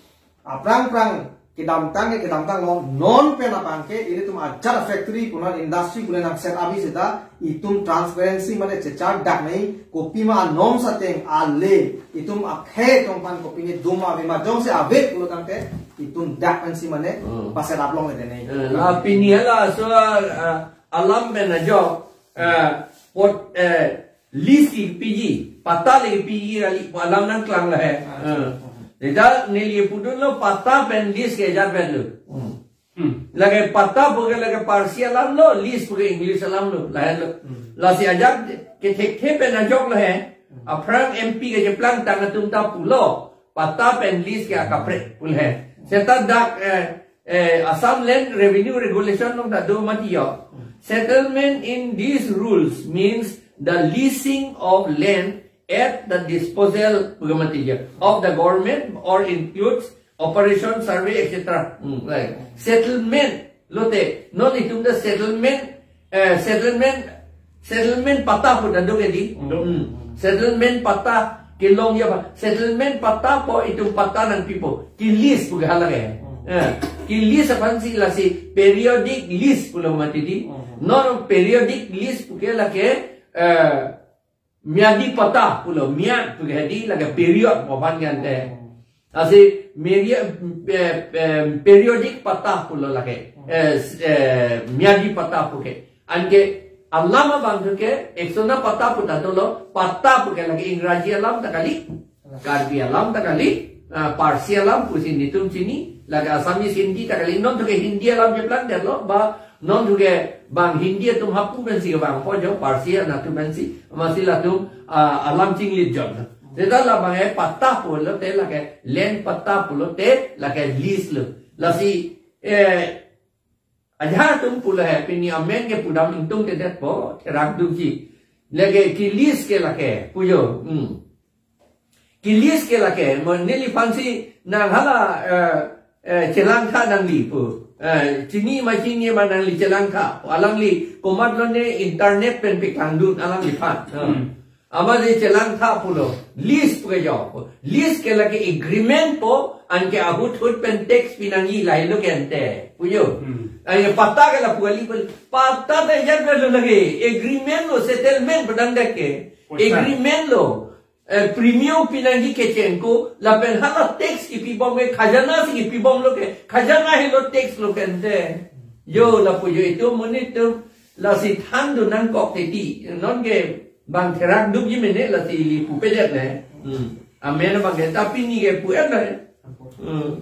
Aphrang aphrang kedamtang ke kedamtang lo, non pen abang ke ilitum ajat factory punon industry punon nang set up seta itum transparency mane chechar dak nangji, kopima anom sateng ale itum akhei atum aphan kopine doma ave ma jongsi ave pulo tangte itum dak pensi mane, hmm, pa set up longledet nangji. Eh, la pini halaso, ah, alam pen ajok, ah, pot, eh, lease kepiji, patta le kepiji kali pu alam nangklang lahai. Ah, eh. Seta neli pudunlo patta pen lease ke ajat pen lo. Hmm. Hmm. Lake patta pu ke lake Parsi alam lo, lease pu ke English alam lo, lahenlo. Hmm. Lasi ajat kethekthe pen ajok lahai. Hmm. Aphrang M P kecheplangtang atum ta pulo, patta pen lease ke akaprek pu lahai. Seta dak, eh, eh, Assam Land Revenue Regulation along ta do mati jo. Hmm. Settlement in these rules means the leasing of land at the disposal pu ke mati jo, of the government or includes operation, survey, et cetera. Hmm, right. Settlement. Lote, non itum ta settlement, eh, settlement, settlement patta pu ta do ke di. Do. Hmm. Settlement patta kelong ya pa. Settlement patta pu itum patta nangpipo. Ke lease pu ke hala ke. Hmm. Eh, ke lease aphansi lasi periodic lease pulo mati di. Hmm. Non periodic lease pu ke lake, eh, Myadi patta pulo, myad pu ke di lake period pu aphan ke ante. Lasi meri-, eh, eh, periodic patta pulo lake. Eh, s-, eh, myadi patta pu ke. Anke alam abang thu ke eksona patta pu ta dolo, patta pu ke lake Ingraji alam ta kali, Karbi alam ta kali, ah, Parsi alam pusi netum chini, lake Assamese Hindi ta kali, non thu ke Hindi alam cheplang detlo, ba non thu ke bang Hindi atum hapu pensi kevangpo jo, Parsi anatthu pensi, amatsi latum, ah, alam chinglit jot. Seta labang ke patta pulote lake land patta pulote lake lease lo. Lasi, eh, ajahak atum pulo he, pini amen ke pudam ingtungtedetpo, therak dukji. Lake ke lease ke lake, pujo. Hmm. Ke lease ke lake, mo neliphansi nang hala, eh, eh, chelangtha nangli pu. Eh, chini ma chini ma nangli chelangtha. Alangli komatlo ne internet pen peklangdun alangliphan. Eh. Hmm. Amatsi chelangtha pulo. Lease pu ke jo. Lease ke lake agreement po, anke ahut hut pen tax pinangji lahelo ke ante. Pujo. Hmm. Anke patta ke lapu kali pu. Patta ta ejat lo lake. Agreement lo, settlement padang dak ke. Poisa. Agreement lo. Eh, premium pinangji kechengko, lapen hala tax kipibom ke, khajana si kipibomlo ke, khajana helo tax lo ke ante. Jo, lapu jo itum monit atum, lasi thandun nangkok teti, non ke bang therak dukji mene, lasi ili pupedet ne. Hmm. Amen abang ke, tapi ni ke pu-et ne. Hmm.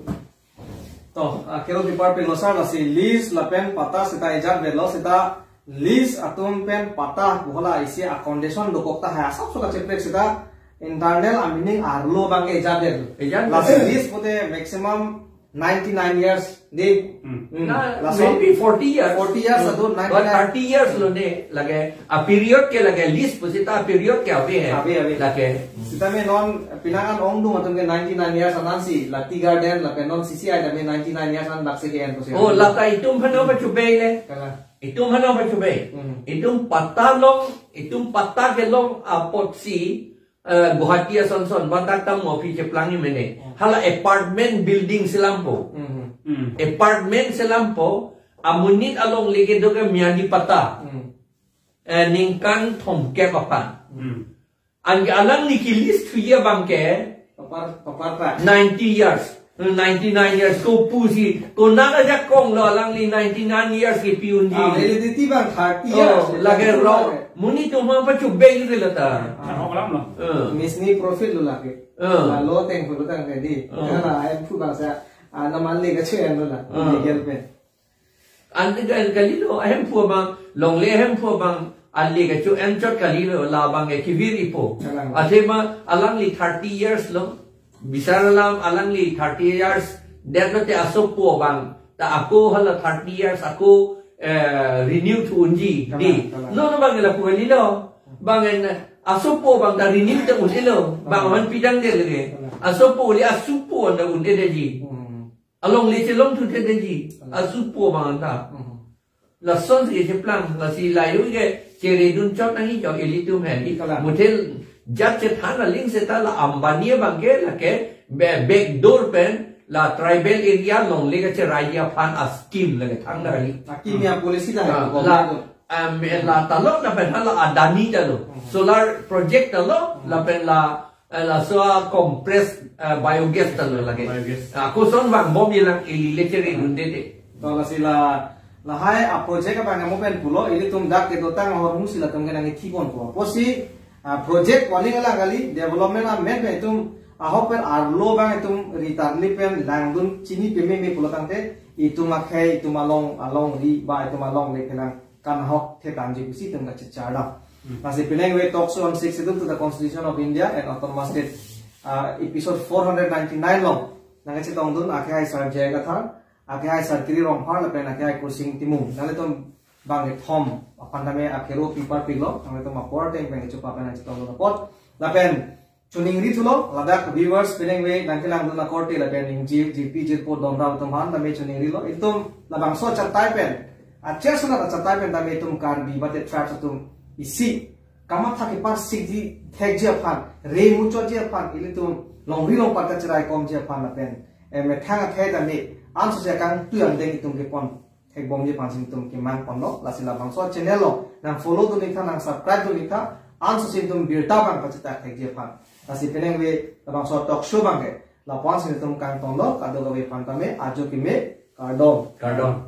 To, ah, kero dipar pengosar lasi lease lapen patta seta ejat velo seta lease atum pen patta pu hala isi a condition dokok ta hai asap so kacheprek seta internal a meaning arlo abang ke ejat det. Ejat det. Lasi lease pute maximum ninety-nine years di. Hmm. Hmm. Na, laso maybe forty years. Forty years Hmm. atum But ninety-nine. Thirty years lo ne lake. A period ke lake lease pu seta period ke ave hai. Ave, ave. Lake. Sitame non pinangan ongdung atum ke ninety-nine years anansi, la tea garden, lapen non C C I tame ninety-nine years an bakse ke-en pusi. Oh, lata itum aphan no pachubei le. Kalang. Itum aphan no pachubei. Hmm. Itum patta long, itum patta kelong apotsi, eh, Guwahati asonson, badak tam office cheplang mene. Hmm. Hala apartment building selampo. Hmm. Hmm. Apartment selampo, amonit alongle kedo ke miyadi patta. Hmm. Eh, ningkan thomkep aphan. Hmm. Anke alangli ke lease thuji abang ke Papar, papar ta. Ninety years, ninety-nine years, ko pusi, konat ajakong lo alangli ninety-nine years kipi unji. Ah, validity abang thirty years. Oh, lake thirty rok. Monit atum aphan pachubei le lata. Ah. Ahok alam lo. Eh. Misni profit lo lake. Eh. La lo teng pulo tang tadi. Eh. Karena M two bangsa, ah, naman le kache lo la. Eh. Legal pen. Ante ka-, kalilo, ahemphu abang, longle ahemphu abang, ale kacho-en chot kalilo, labang ke kevir-ipo. Kalang. Athema alangli thirty years lo, bisar alam alangli thirty years, detlo te asopo abang, ta ako hala thirty years ako, eh, renew thu unji, Kalang, di. Kalang. No, no bang lapu kalilo, bang en asopo abang ta renew ta un-elo, bang Kalang. Aman pidang de lege. Kalang. Asopo le asupo anda un-edetji. Hmm. Alongle chelong thu thedetji, Kalang. Asupo abang ta. Mhm. Lasonsi kecheplang, lasi layo ke cheredun chot nangji jo ilitum hedi. Kalang. Muthel jat chethan aling seta la Ambani abang ke lake be-, back door pen la tribal area longle kacheraiji aphan a scheme lake thang dali. Akimi a policy ta Ah, hai, la, um, la talok lapen hala Adani ta lo. Mhm. Solar project ta lo, Mhm. lapen la Eh, laso a compressed, eh, biogas ta lo lake. Biogas. Ah, koson vangbom ilang ili le cheredunde de. To lasi la, lahai a project abang mo pen pulo, ilitum dak kedotang ahormu si latum ke nangkethipon ko. Apotsi, ah, project warning alang kali, development amen pen itum, ahok pen arlo abang itum ritarli pen langdun chini pememe pulo tangte, itum akhei, itum along, alongri, ba itum alongle kelang kanghok thetanji pusi itum kachechar dam. Hmm. Lasi penang ave Talk Show on Sixth Schedule to the Constitution of India and Autonomous State, uh, episode four hundred ninety-nine along nangkachetongdun akhai Sar J I Kathar, akhai Sar Kiri Rongphar, lapen akhai Kursing Timung. Nanglitum bang kethom aphan tame akero pipar piklo, nanglitum apor teng pen kechopa pen nangchetongdun apot. Lapen choningri thulo, ladak viewers penang ave nangkelangdun akorte lapen ningje, jirpi jirpo donra atum aphan tame choningrilo. Itum labangso achatai pen, acher sonat achatai pen tame itum Karbi mate tribes atum isi kamatha kepar sikji thekji aphan, re muchotji aphan, ilitum longri longpat kacherai komji aphan lapen, eh, methang akhei tame ansose kangtui angdeng itum kepon thekbomji aphan si itum kemang ponlo, lasi labangso channel along nang follow dun-ik tha, nang subscribe dun-ik tha, ansose itum birta abang pachetak thekji aphan. Lasi penang ave labangso talk show abang ke lapu-an si itum kangtonglo, kadokave aphan tame ajo keme, kardom. Kardom.